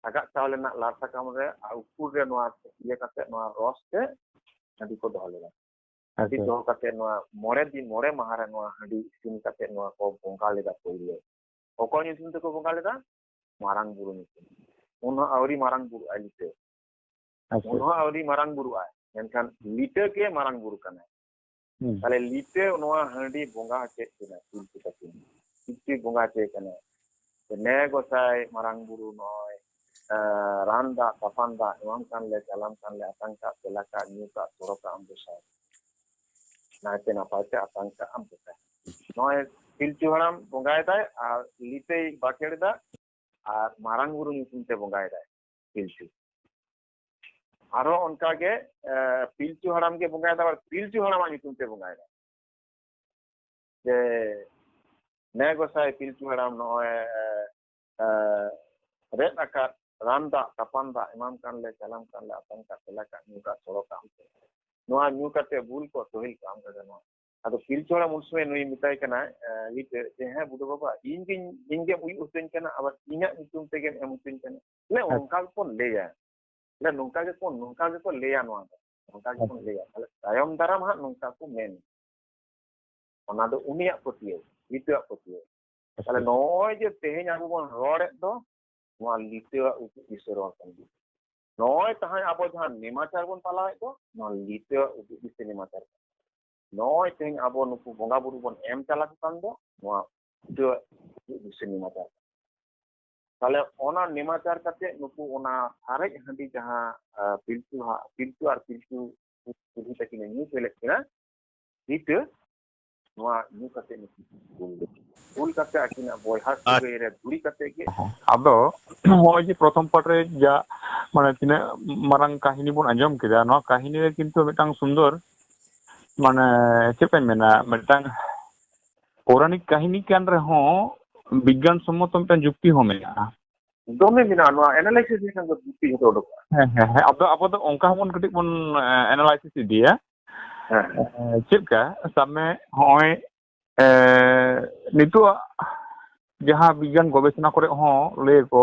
ᱥᱟᱜᱟᱫ ᱪᱟᱣᱞᱮ ᱨᱮᱱᱟᱜ ᱞᱟᱲ ᱥᱟᱠᱟᱢ ᱨᱮ ᱟᱨ ᱩᱯᱩᱨ ᱨᱮ ᱱᱚᱣᱟ ᱤᱭᱟᱹ ᱠᱟᱛᱮ ᱱᱚᱣᱟ ᱨᱚᱥ ᱛᱮ ᱦᱟᱺᱰᱤ ᱠᱚ ᱫᱚᱦᱚ ᱞᱮᱫᱟ᱾ ᱦᱟᱺᱰᱤ ᱟᱪᱪᱷᱟ᱾ ᱫᱚᱦᱚ ᱠᱟᱛᱮ ᱱᱚᱣᱟ ᱢᱚᱬᱮ ᱫᱤᱱ, ᱢᱚᱬᱮ ᱢᱟᱦᱟ ᱨᱮ ᱱᱚᱣᱟ ᱦᱟᱺᱰᱤ ᱤᱥᱤᱱ ᱠᱟᱛᱮ ᱱᱚᱣᱟ ᱠᱚ ᱵᱚᱸᱜᱟ ᱞᱮᱫᱟ ᱯᱳᱭᱞᱳ᱾ ᱚᱠᱚᱭ ᱧᱩᱛᱩᱢ ᱛᱮᱠᱚ ᱵᱚᱸᱜᱟ ᱞᱮᱫᱟ? ᱢᱟᱨᱟᱝ ᱵᱩᱨᱩ ᱧᱩᱛᱩᱢ᱾ ᱩᱱ ᱦᱚᱸ ᱟᱹᱣᱨᱤ ᱢᱟᱨᱟᱝ ᱵᱩᱨᱩᱜᱼᱟᱭ ᱞᱤᱴᱟᱹ᱾ ᱟᱪᱪᱷᱟ᱾ ᱩᱱ ᱦᱚᱸ ᱟᱹᱣᱨᱤ ᱢᱟᱨᱟᱝ ᱵᱩᱨᱩᱜᱼᱟᱭ, ᱢᱮᱱᱠᱷᱟᱱ ᱞᱤᱴᱟᱹ ᱜᱮ ᱢᱟᱨᱟᱝ ᱵᱩᱨᱩ ᱠᱟᱱᱟᱭ᱾ ᱦᱩᱸ᱾ ᱛᱟᱦᱞᱮ ᱞᱤᱴᱟᱹ ᱱᱚᱣᱟ ᱦᱟᱺᱰᱤ ᱵᱚᱸᱜᱟ ᱦᱚᱪᱚᱭᱮᱫ ᱠᱤᱱᱟ ᱯᱤᱞᱪᱩ ᱛᱟᱹᱠᱤᱱ, ᱯᱤᱞᱪᱩᱭ ᱵᱚᱸᱜᱟ ᱦᱚᱪᱚᱭᱮ ᱠᱟᱱᱟ᱾ ᱡᱮ, "ᱱᱮ ᱜᱚᱸᱥᱟᱭ ᱢᱟᱨᱟᱝ ᱵᱩᱨᱩ ᱱᱚᱜᱼᱚᱭ, ᱮᱸ, ᱨᱟᱱ ᱫᱟᱜ ᱛᱟᱯᱟᱱ ᱫᱟᱜ ᱮᱢᱟᱢ ᱠᱟᱱ ᱞᱮ, ᱪᱟᱞᱟᱢ ᱠᱟᱱ ᱞᱮ, ᱟᱛᱟᱝ ᱠᱟᱜ ᱛᱮᱞᱟ ᱠᱟᱜ ᱧᱩ ᱠᱟᱜ ᱥᱚᱲᱚ ᱠᱟᱜ ᱟᱢ ᱜᱚᱸᱥᱟᱭ, ᱱᱟᱭᱛᱮ ᱱᱟᱯᱟᱭ ᱛᱮ ᱟᱛᱟᱝ ᱠᱟᱜ ᱟᱢ ᱜᱚᱸᱥᱟᱭ᱾" ᱱᱚᱜᱼᱚᱭ ᱯᱤᱞᱪᱩ ᱦᱟᱲᱟᱢ ᱵᱚᱸᱜᱟᱭᱮᱫᱟᱭ ᱟᱨ ᱞᱤᱴᱟᱹᱭ ᱵᱟᱠᱷᱮᱲ ᱮᱫᱟ ᱟᱨ ᱢᱟᱨᱟᱝ ᱵᱩᱨᱩ ᱧᱩᱛᱩᱢ ᱛᱮ ᱵᱚᱸᱜᱟᱭᱮᱫᱟᱭ ᱯᱤᱞᱪᱩ᱾ ᱟᱨᱦᱚᱸ ᱚᱱᱠᱟ ᱜᱮ, ᱮ, ᱯᱤᱞᱪᱩ ᱦᱟᱲᱟᱢ ᱜᱮ ᱵᱚᱸᱜᱟᱭᱮᱫᱟ, ᱟᱵᱟᱨ ᱯᱤᱞᱪᱩ ᱦᱟᱲᱟᱢᱟᱜ ᱧᱩᱛᱩᱢ ᱛᱮ ᱵᱚᱸᱜᱟᱭᱮᱫᱟ᱾ ᱡᱮ, "ᱱᱮ ᱜᱚᱸᱥᱟᱭ ᱯᱤᱞᱪᱩ ᱦᱟᱲᱟᱢ ᱱᱚᱜᱼᱚᱭ, ᱮ, ᱮ, ᱨᱮᱫ ᱟᱠᱟᱫ ᱨᱟᱱ ᱫᱟᱜ, ᱛᱟᱯᱟᱱ ᱫᱟᱜ ᱮᱢᱟᱢ ᱠᱟᱱ ᱞᱮ, ᱪᱟᱞᱟᱢ ᱠᱟᱱ ᱞᱮ, ᱟᱛᱟᱝ ᱠᱟᱜ ᱛᱮᱞᱟ ᱠᱟᱜ ᱧᱩ ᱠᱟᱜ ᱥᱚᱲᱚ ᱠᱟᱜ ᱟᱢ ᱥᱮ, ᱱᱚᱣᱟ ᱧᱩ ᱠᱟᱛᱮ ᱵᱩᱞ ᱠᱚᱜ ᱛᱚᱦᱤᱞ ᱠᱚᱜ ᱟᱢ ᱠᱟᱱᱟ ᱱᱚᱣᱟ᱾" ᱟᱫᱚ ᱯᱤᱞᱪᱩ ᱦᱟᱲᱟᱢ ᱩᱱ ᱥᱚᱢᱚᱭ ᱱᱩᱭ ᱢᱮᱛᱟᱭ ᱠᱟᱱᱟ, ᱮ, ᱞᱤᱴᱟᱹ, ᱡᱮ, "ᱦᱮᱸ ᱵᱩᱰᱷᱟᱹ ᱵᱟᱵᱟ, ᱤᱧ ᱜᱮᱧ, ᱤᱧ ᱜᱮᱢ ᱩᱭᱩᱜ ᱦᱚᱪᱚᱧ ᱠᱟᱱᱟ, ᱟᱵᱟᱨ ᱤᱧᱟᱹᱜ ᱧᱩᱛᱩᱢ ᱛᱮᱜᱮᱢ ᱮᱢ ᱦᱚᱪᱚᱧ ᱠᱟᱱᱟ?" ᱞᱮ, ᱟᱪᱪᱷᱟ᱾ ᱚᱱᱠᱟ ᱜᱮᱠᱚ ᱞᱟᱹᱭᱟ᱾ ᱞᱮ, ᱱᱚᱝᱠᱟ ᱜᱮᱠᱚ, ᱱᱚᱝᱠᱟ ᱜᱮᱠᱚ ᱞᱟᱹᱭᱟ ᱱᱚᱣᱟ ᱫᱚ᱾ ᱱᱚᱝᱠᱟ ᱜᱮᱠᱚ ᱞᱟᱹᱭᱟ᱾ ᱛᱟᱦᱞᱮ ᱛᱟᱭᱚᱢ ᱫᱟᱨᱟᱢ ᱦᱟᱸᱜ ᱱᱚᱝᱠᱟ ᱠᱚ ᱢᱮᱱ᱾ ᱚᱱᱟ ᱫᱚ ᱩᱱᱤᱭᱟᱜ ᱯᱟᱹᱛᱭᱟᱹᱣ, ᱞᱤᱴᱟᱹᱣᱟᱜ ᱯᱟᱹᱛᱭᱟᱹᱣ᱾ ᱛᱟᱦᱞᱮ ᱱᱚᱜᱼᱚᱭ ᱡᱮ ᱛᱮᱦᱮᱧ ᱟᱵᱚ ᱵᱚᱱ ᱨᱚᱲᱮᱫ ᱫᱚ, ᱱᱚᱣᱟ ᱞᱤᱴᱟᱹᱣᱟᱜ ᱩᱫᱩᱜ ᱫᱤᱥᱟᱹ ᱨᱚᱲ ᱠᱟᱱ ᱜᱮᱭᱟ᱾ ᱱᱚᱜᱼᱚᱭ ᱛᱟᱦᱮᱸ ᱟᱵᱚ ᱡᱟᱦᱟᱸ ᱱᱮᱢᱟᱪᱟᱨ ᱵᱚᱱ ᱯᱟᱞᱟᱣᱮᱫ ᱫᱚ, ᱱᱚᱣᱟ ᱞᱤᱴᱟᱹ ᱩᱫᱩᱜ ᱫᱤᱥᱟᱹ ᱱᱮᱢᱟᱪᱟᱨ ᱠᱟᱱᱟ᱾ ᱱᱚᱜᱼᱚᱭ ᱛᱮᱦᱮᱧ ᱟᱵᱚ ᱱᱩᱠᱩ ᱵᱚᱸᱜᱟ ᱵᱩᱨᱩ ᱵᱚᱱ ᱮᱢ ᱪᱟᱞ ᱟᱠᱚ ᱠᱟᱱ ᱫᱚ, ᱱᱚᱣᱟ ᱞᱤᱴᱟᱹ ᱩᱫᱩᱜ ᱫᱤᱥᱟᱹ ᱱᱮᱢᱟᱪᱟᱨ ᱠᱟᱱᱟ᱾ ᱛᱟᱦᱞᱮ ᱚᱱᱟ ᱱᱮᱢᱟᱪᱟᱨ ᱠᱟᱛᱮ ᱱᱩᱠᱩ ᱚᱱᱟ ᱥᱟᱨᱮᱡ ᱦᱟᱺᱰᱤ ᱡᱟᱦᱟᱸ, ᱟᱸ, ᱯᱤᱞᱪᱩ ᱦᱟ-, ᱯᱤᱞᱪᱩ ᱟᱨ ᱯᱤᱞᱪᱩ ᱵᱩᱲᱦᱤ ᱛᱟᱹᱠᱤᱱᱮ ᱧᱩ ᱦᱚᱪᱚ ᱞᱮᱫ ᱠᱤᱱᱟ, ᱞᱤᱴᱟᱹ, ᱱᱚᱣᱟ ᱧᱩ ᱠᱟᱛᱮ ᱱᱩᱠᱤᱱ ᱵᱩᱞ ᱞᱮᱫ ᱠᱤᱱᱟ᱾ ᱵᱩᱞ ᱠᱟᱛᱮ ᱟᱹᱠᱤᱱᱟᱜ ᱵᱚᱭᱦᱟ ᱟᱪ- ᱥᱟᱹᱜᱟᱹᱭ ᱨᱮ ᱫᱷᱩᱲᱤ ᱠᱟᱛᱮ ᱜᱮ᱾ ᱟᱫᱚ ᱱᱚᱜᱼᱚᱭ ᱡᱮ ᱯᱨᱚᱛᱷᱚᱢ ᱯᱟᱴ ᱨᱮ ᱡᱟ, ᱢᱟᱱᱮ, ᱛᱤᱱᱟᱹᱜ ᱢᱟᱨᱟᱝ ᱠᱟᱹᱦᱱᱤ ᱵᱚᱱ ᱟᱸᱡᱚᱢ ᱠᱮᱫᱟ, ᱱᱚᱣᱟ ᱠᱟᱹᱦᱱᱤ ᱨᱮ ᱠᱤᱱᱛᱩ ᱢᱤᱫᱴᱟᱝ ᱥᱩᱱᱫᱚᱨ, ᱢᱟᱱᱮ, ᱪᱮᱫ ᱠᱟᱧ ᱢᱮᱱᱟ, ᱢᱤᱫᱴᱟᱝ ᱯᱳᱨᱟᱱᱤᱠ ᱠᱟᱹᱦᱱᱤ ᱠᱟᱱ ᱨᱮᱦᱚᱸ ᱵᱤᱜᱽᱜᱟᱱ ᱥᱚᱢᱢᱚᱛᱚ ᱢᱤᱫᱴᱟᱝ ᱡᱩᱠᱛᱤ ᱦᱚᱸ ᱢᱮᱱᱟᱜᱼᱟ᱾ ᱫᱚᱢᱮ ᱢᱮᱱᱟᱜᱼᱟ, ᱱᱚᱣᱟ analysis ᱞᱮᱠᱷᱟᱱ ᱫᱚ ᱡᱩᱠᱛᱤ ᱡᱷᱚᱛᱚ ᱩᱰᱩᱠᱚᱜᱼᱟ᱾ ᱦᱮᱸ, ᱦᱮᱸ, ᱦᱮᱸ, ᱟᱫᱚ ᱟᱵᱚ ᱫᱚ ᱚᱱᱠᱟ ᱦᱚᱸᱵᱚᱱ ᱠᱟᱹᱴᱤᱡ ᱵᱚᱱ, ᱮ, analysis ᱤᱫᱤᱭᱟ᱾ ᱦᱮᱸ, ᱦᱮᱸ᱾ ᱮ, ᱪᱮᱫ ᱞᱮᱠᱟ, ᱥᱟᱵ ᱢᱮ, ᱦᱚᱸᱜᱼᱚᱭ, ᱮ, ᱱᱤᱛᱚᱜ ᱡᱟᱦᱟᱸ ᱵᱤᱜᱽᱜᱟᱱ ᱜᱚᱵᱮᱥᱚᱱᱟ ᱠᱚᱨᱮ ᱦᱚᱸ ᱞᱟᱹᱭ ᱟᱠᱚ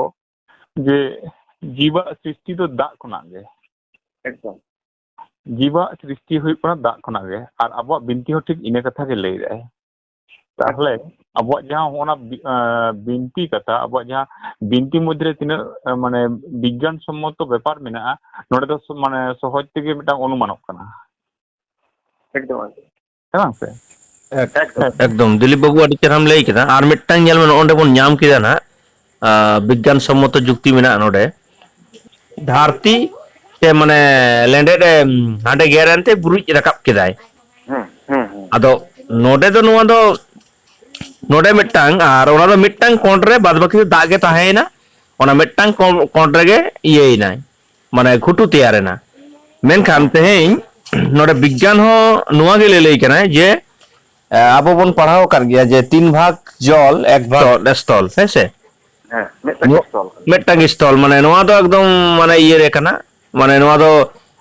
ᱡᱮ ᱡᱤᱣᱟᱜ ᱥᱨᱤᱥᱴᱤ ᱫᱚ ᱫᱟᱜ ᱠᱷᱚᱱᱟᱜ ᱜᱮ᱾ ᱮᱠᱫᱚᱢ᱾ ᱡᱤᱣᱟᱜ ᱥᱨᱤᱥᱴᱤ ᱦᱩᱭᱩᱜ ᱠᱟᱱᱟ ᱫᱟᱜ ᱠᱷᱚᱱᱟᱜ ᱜᱮ, ᱟᱨ ᱟᱵᱚᱣᱟᱜ ᱵᱤᱱᱛᱤ ᱦᱚᱸ ᱴᱷᱤᱠ ᱤᱱᱟᱹ ᱠᱟᱛᱷᱟ ᱜᱮ ᱞᱟᱹᱭ ᱮᱫᱟᱭ᱾ ᱛᱟᱦᱞᱮ ᱟᱵᱚᱣᱟᱜ ᱡᱟᱦᱟᱸ ᱦᱚᱸᱜᱼᱚ ᱱᱟ ᱵᱤ-, ᱮᱸ, ᱵᱤᱱᱛᱤ ᱠᱟᱛᱷᱟ, ᱟᱵᱚᱣᱟᱜ ᱡᱟᱦᱟᱸ ᱵᱤᱱᱛᱤ ᱢᱚᱫᱽᱫᱷᱮ ᱨᱮ ᱛᱤᱱᱟᱹᱜ, ᱮᱸ, ᱢᱟᱱᱮ, ᱵᱤᱜᱽᱜᱟᱱ ᱥᱚᱢᱢᱚᱛᱚ ᱵᱮᱯᱟᱨ ᱢᱮᱱᱟᱜᱼᱟ, ᱱᱚᱰᱮ ᱫᱚ ᱥᱚ-, ᱢᱟᱱᱮ, ᱥᱚᱦᱚᱡᱽ ᱛᱮᱜᱮ ᱢᱤᱫᱴᱟᱝ ᱚᱱᱩᱢᱟᱱᱚᱜ ᱠᱟᱱᱟ᱾ ᱮᱠᱫᱚᱢ, ᱮᱠᱫᱚᱢ᱾ ᱦᱮᱸ ᱵᱟᱝ ᱥᱮ? ᱮᱠ-, ᱦᱮᱸ᱾ ᱮᱠᱫᱚᱢ, ᱫᱤᱞᱤᱯ ᱵᱟᱹᱵᱩ, ᱟᱹᱰᱤ ᱪᱮᱦᱨᱟᱢ ᱞᱟᱹᱭ ᱠᱮᱫᱟ᱾ ᱟᱨ ᱢᱤᱫᱴᱟᱝ ᱧᱮᱞ ᱢᱮ, ᱱᱚᱜᱼᱚ ᱱᱚᱰᱮ ᱵᱚᱱ ᱧᱟᱢ ᱠᱮᱫᱟ ᱱᱟᱦᱟᱜ, ᱟᱸ, ᱵᱤᱜᱽᱜᱟᱱ ᱥᱚᱢᱢᱚᱛᱚ ᱡᱩᱠᱛᱤ ᱢᱮᱱᱟᱜᱼᱟ ᱱᱚᱰᱮ᱾ ᱫᱷᱟᱹᱨᱛᱤ ᱥᱮ, ᱢᱟᱱᱮ, ᱞᱮᱸᱰᱮᱫ ᱮ ᱦᱟᱸᱰᱮ ᱜᱮᱨ ᱮᱱᱛᱮ ᱵᱩᱨᱩᱡ ᱨᱟᱠᱟᱵ ᱠᱮᱫᱟᱭ᱾ ᱦᱩᱸ, ᱦᱩᱸ, ᱦᱩᱸ᱾ ᱟᱫᱚ ᱱᱚᱰᱮ ᱫᱚ, ᱱᱚᱣᱟ ᱫᱚ, ᱱᱚᱰᱮ ᱢᱤᱫᱴᱟᱝ, ᱟᱨ ᱚᱱᱟ ᱫᱚ ᱢᱤᱫᱴᱟᱝ ᱠᱚᱬ ᱨᱮ, ᱵᱟᱫ ᱵᱟᱹᱠᱤ ᱫᱚ ᱫᱟᱜ ᱜᱮ ᱛᱟᱦᱮᱸᱭᱮᱱᱟ᱾ ᱚᱱᱟ ᱢᱤᱫᱴᱟᱝ ᱠᱚᱬ, ᱠᱚᱬ ᱨᱮᱜᱮ ᱤᱭᱟᱹᱭᱮᱱᱟᱭ, ᱢᱟᱱᱮ, ᱜᱷᱩᱴᱩ ᱛᱮᱭᱟᱨᱮᱱᱟ᱾ ᱢᱮᱱᱠᱷᱟᱱ ᱦᱩᱸ᱾ ᱛᱮᱦᱮᱧ ᱱᱚᱰᱮ ᱵᱤᱜᱽᱜᱟᱱ ᱦᱚᱸ ᱱᱚᱣᱟ ᱜᱮ ᱞᱟᱹᱞᱟᱹᱭ ᱠᱟᱱᱟᱭ ᱡᱮ, ᱮ, ᱟᱵᱚ ᱵᱚᱱ ᱯᱟᱲᱦᱟᱣ ᱟᱠᱟᱫ ᱜᱮᱭᱟ ᱡᱮ ᱛᱤᱱ ᱵᱷᱟᱜᱽ ᱡᱚᱞ, ᱮᱠ ᱵᱷᱟᱜᱽ ᱥᱛᱚᱞ, ᱦᱮᱸ ᱥᱮ? ᱦᱮᱸ, ᱢᱤᱫᱴᱟᱝ ᱱᱚ-, ᱥᱛᱚᱞ ᱠᱟᱱᱟ᱾ ᱢᱤᱫᱴᱟᱝ ᱥᱛᱚᱞ, ᱢᱟᱱᱮ, ᱱᱚᱣᱟ ᱫᱚ ᱮᱠᱫᱚᱢ, ᱢᱟᱱᱮ, ᱤᱭᱟᱹ ᱨᱮ ᱠᱟᱱᱟ, ᱢᱟᱱᱮ, ᱱᱚᱣᱟ ᱫᱚ,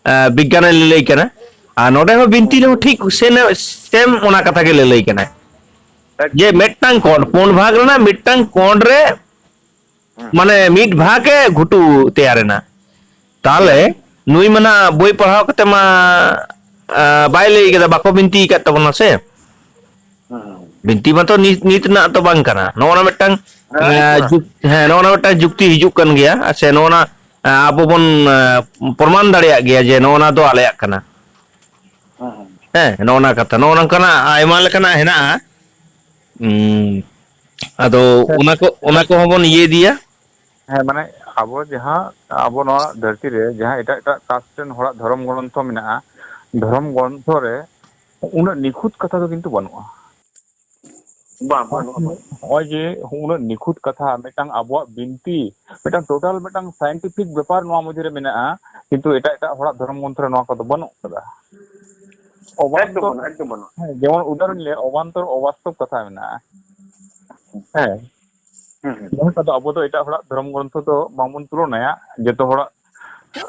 ᱮ, ᱵᱤᱜᱽᱜᱟᱱ ᱮ ᱞᱟᱹᱞᱟᱹᱭ ᱠᱟᱱᱟ᱾ ᱟᱨ ᱱᱚᱰᱮ ᱦᱚᱸ ᱵᱤᱱᱛᱤ ᱦᱩᱸ᱾ ᱨᱮᱦᱚᱸ ᱴᱷᱤᱠ ᱥᱮᱱ-, ᱥᱮᱢ ᱚᱱᱟ ᱠᱟᱛᱷᱟ ᱜᱮ ᱞᱟᱹᱞᱟᱹᱭ ᱠᱟᱱᱟᱭ᱾ ᱮᱠ- ᱡᱮ ᱢᱤᱫᱴᱟᱝ ᱠᱚᱬ, ᱯᱩᱱ ᱵᱷᱟᱜᱽ ᱨᱮᱱᱟᱜ ᱢᱤᱫᱴᱟᱝ ᱠᱚᱬ ᱨᱮ ᱦᱩᱸ᱾ ᱢᱟᱱᱮ ᱢᱤᱫ ᱵᱷᱟᱜᱽ ᱮ ᱜᱷᱩᱴᱩ ᱛᱮᱭᱟᱨᱮᱱᱟ᱾ ᱛᱟᱦᱞᱮ ᱦᱩᱸ᱾ ᱱᱩᱭ ᱢᱟ ᱱᱟᱜ ᱵᱳᱭ ᱯᱟᱲᱦᱟᱣ ᱠᱟᱛᱮ ᱢᱟ, ᱟ, ᱵᱟᱭ ᱞᱟᱹᱭ ᱠᱟᱫᱟ, ᱵᱟᱠᱚ ᱵᱤᱱᱛᱤ ᱟᱠᱟᱫ ᱛᱟᱵᱚᱱᱟ ᱥᱮ᱾ ᱦᱩᱸ᱾ ᱵᱤᱱᱛᱤ ᱢᱟᱛᱚ ᱱᱤᱛ, ᱱᱤᱛ ᱨᱮᱱᱟᱜ ᱛᱚ ᱵᱟᱝ ᱠᱟᱱᱟ᱾ ᱱᱚᱜᱼᱚ ᱱᱟ ᱢᱤᱫᱴᱟᱝ, ᱦᱮᱸ, ᱟ, ᱦᱮᱸ᱾ ᱡᱩᱠ-, ᱦᱮᱸ, ᱱᱚᱜᱼᱚ ᱱᱟ ᱢᱤᱫᱴᱟᱝ ᱡᱩᱠᱛᱤ ᱦᱤᱡᱩᱜ ᱠᱟᱱ ᱜᱮᱭᱟ᱾ ᱥᱮ ᱱᱚᱜᱼᱚ ᱱᱟ ᱟᱵᱚ ᱵᱚᱱ ᱯᱨᱚᱢᱟᱱ ᱫᱟᱲᱮᱭᱟᱜ ᱜᱮᱭᱟ ᱡᱮ ᱱᱚᱜᱼᱚ ᱱᱟ ᱫᱚ ᱟᱞᱮᱭᱟᱜ ᱠᱟᱱᱟ᱾ ᱦᱮᱸ, ᱱᱚᱜᱼᱚ ᱱᱟ ᱠᱟᱛᱷᱟ, ᱱᱚᱜᱼᱚ ᱱᱚᱝᱠᱟᱱᱟᱜ ᱟᱭᱢᱟ ᱞᱮᱠᱟᱱᱟᱜ ᱦᱮᱱᱟᱜᱼᱟ᱾ ᱟᱫᱚ ᱚᱱᱟ ᱠᱚ, ᱚᱱᱟ ᱠᱚᱦᱚᱸ ᱵᱚᱱ ᱤᱭᱟᱹ ᱤᱫᱤᱭᱟ᱾ ᱦᱮᱸ, ᱢᱟᱱᱮ ᱟᱵᱚ ᱡᱟᱦᱟᱸ, ᱟᱵᱚ ᱱᱚᱣᱟ ᱫᱷᱟᱹᱨᱛᱤ ᱨᱮ ᱡᱟᱦᱟᱸ ᱮᱴᱟᱜ ᱮᱴᱟᱜ ᱠᱟᱥᱴ ᱨᱮᱱ ᱦᱚᱲᱟᱜ ᱫᱷᱚᱨᱚᱢ ᱜᱨᱚᱱᱛᱷᱚ ᱢᱮᱱᱟᱜᱼᱟ, ᱫᱷᱚᱨᱚᱢ ᱜᱨᱚᱱᱛᱷᱚ ᱨᱮ ᱩᱱᱟᱹᱜ ᱱᱤᱠᱷᱩᱛ ᱠᱟᱛᱷᱟ ᱫᱚ ᱠᱤᱱᱛᱩ ᱵᱟᱹᱱᱩᱜᱼᱟ᱾ ᱵᱟᱝ, ᱵᱟᱹᱱᱩᱜᱼᱟ, ᱵᱟᱹᱱᱩᱜᱼᱟ᱾ ᱱᱚᱜᱼᱚᱭ ᱡᱮ ᱩᱱᱟᱹᱜ ᱱᱤᱠᱷᱩᱛ ᱠᱟᱛᱷᱟ, ᱢᱤᱫᱴᱟᱝ ᱟᱵᱚᱣᱟᱜ ᱵᱤᱱᱛᱤ, ᱢᱤᱫᱴᱟᱝ ᱴᱳᱴᱟᱞ ᱢᱤᱫᱴᱟᱝ ᱥᱟᱭᱮᱱᱴᱤᱯᱷᱤᱠ ᱵᱮᱯᱟᱨ ᱱᱚᱣᱟ ᱢᱚᱫᱽᱫᱷᱮ ᱨᱮ ᱢᱮᱱᱟᱜᱼᱟ, ᱠᱤᱱᱛᱩ ᱮᱴᱟᱜ ᱮᱴᱟᱜ ᱦᱚᱲᱟᱜ ᱫᱷᱚᱨᱚᱢ ᱜᱨᱚᱱᱛᱷᱚ ᱨᱮ ᱱᱚᱣᱟ ᱠᱚᱫᱚ ᱵᱟᱹᱱᱩᱜ ᱠᱟᱫᱟ᱾ ᱮᱠᱫᱚᱢ ᱚᱵᱟᱥᱛᱚᱵ, ᱵᱟᱹᱱᱩᱜᱼᱟ, ᱮᱠᱫᱚᱢ ᱵᱟᱹᱱᱩᱜᱼᱟ᱾ ᱦᱮᱸ, ᱡᱮᱢᱚᱱ ᱩᱫᱟᱦᱚᱨᱚᱱ ᱞᱟᱹᱭᱟ, ᱚᱵᱟᱱᱛᱚᱨ ᱚᱵᱟᱥᱛᱚᱵ ᱠᱟᱛᱷᱟ ᱢᱮᱱᱟᱜᱼᱟ᱾ ᱦᱮᱸ, ᱦᱩᱸ, ᱦᱩᱸ᱾ ᱡᱟᱦᱟᱸ ᱠᱚᱫᱚ ᱟᱵᱚ ᱫᱚ ᱮᱴᱟᱜ ᱦᱚᱲᱟᱜ ᱫᱷᱚᱨᱚᱢ ᱜᱨᱚᱱᱛᱷᱚ ᱫᱚ ᱵᱟᱝᱵᱚᱱ ᱛᱩᱞᱚᱱᱟᱭᱟ, ᱡᱚᱛᱚ ᱦᱚᱲᱟᱜ,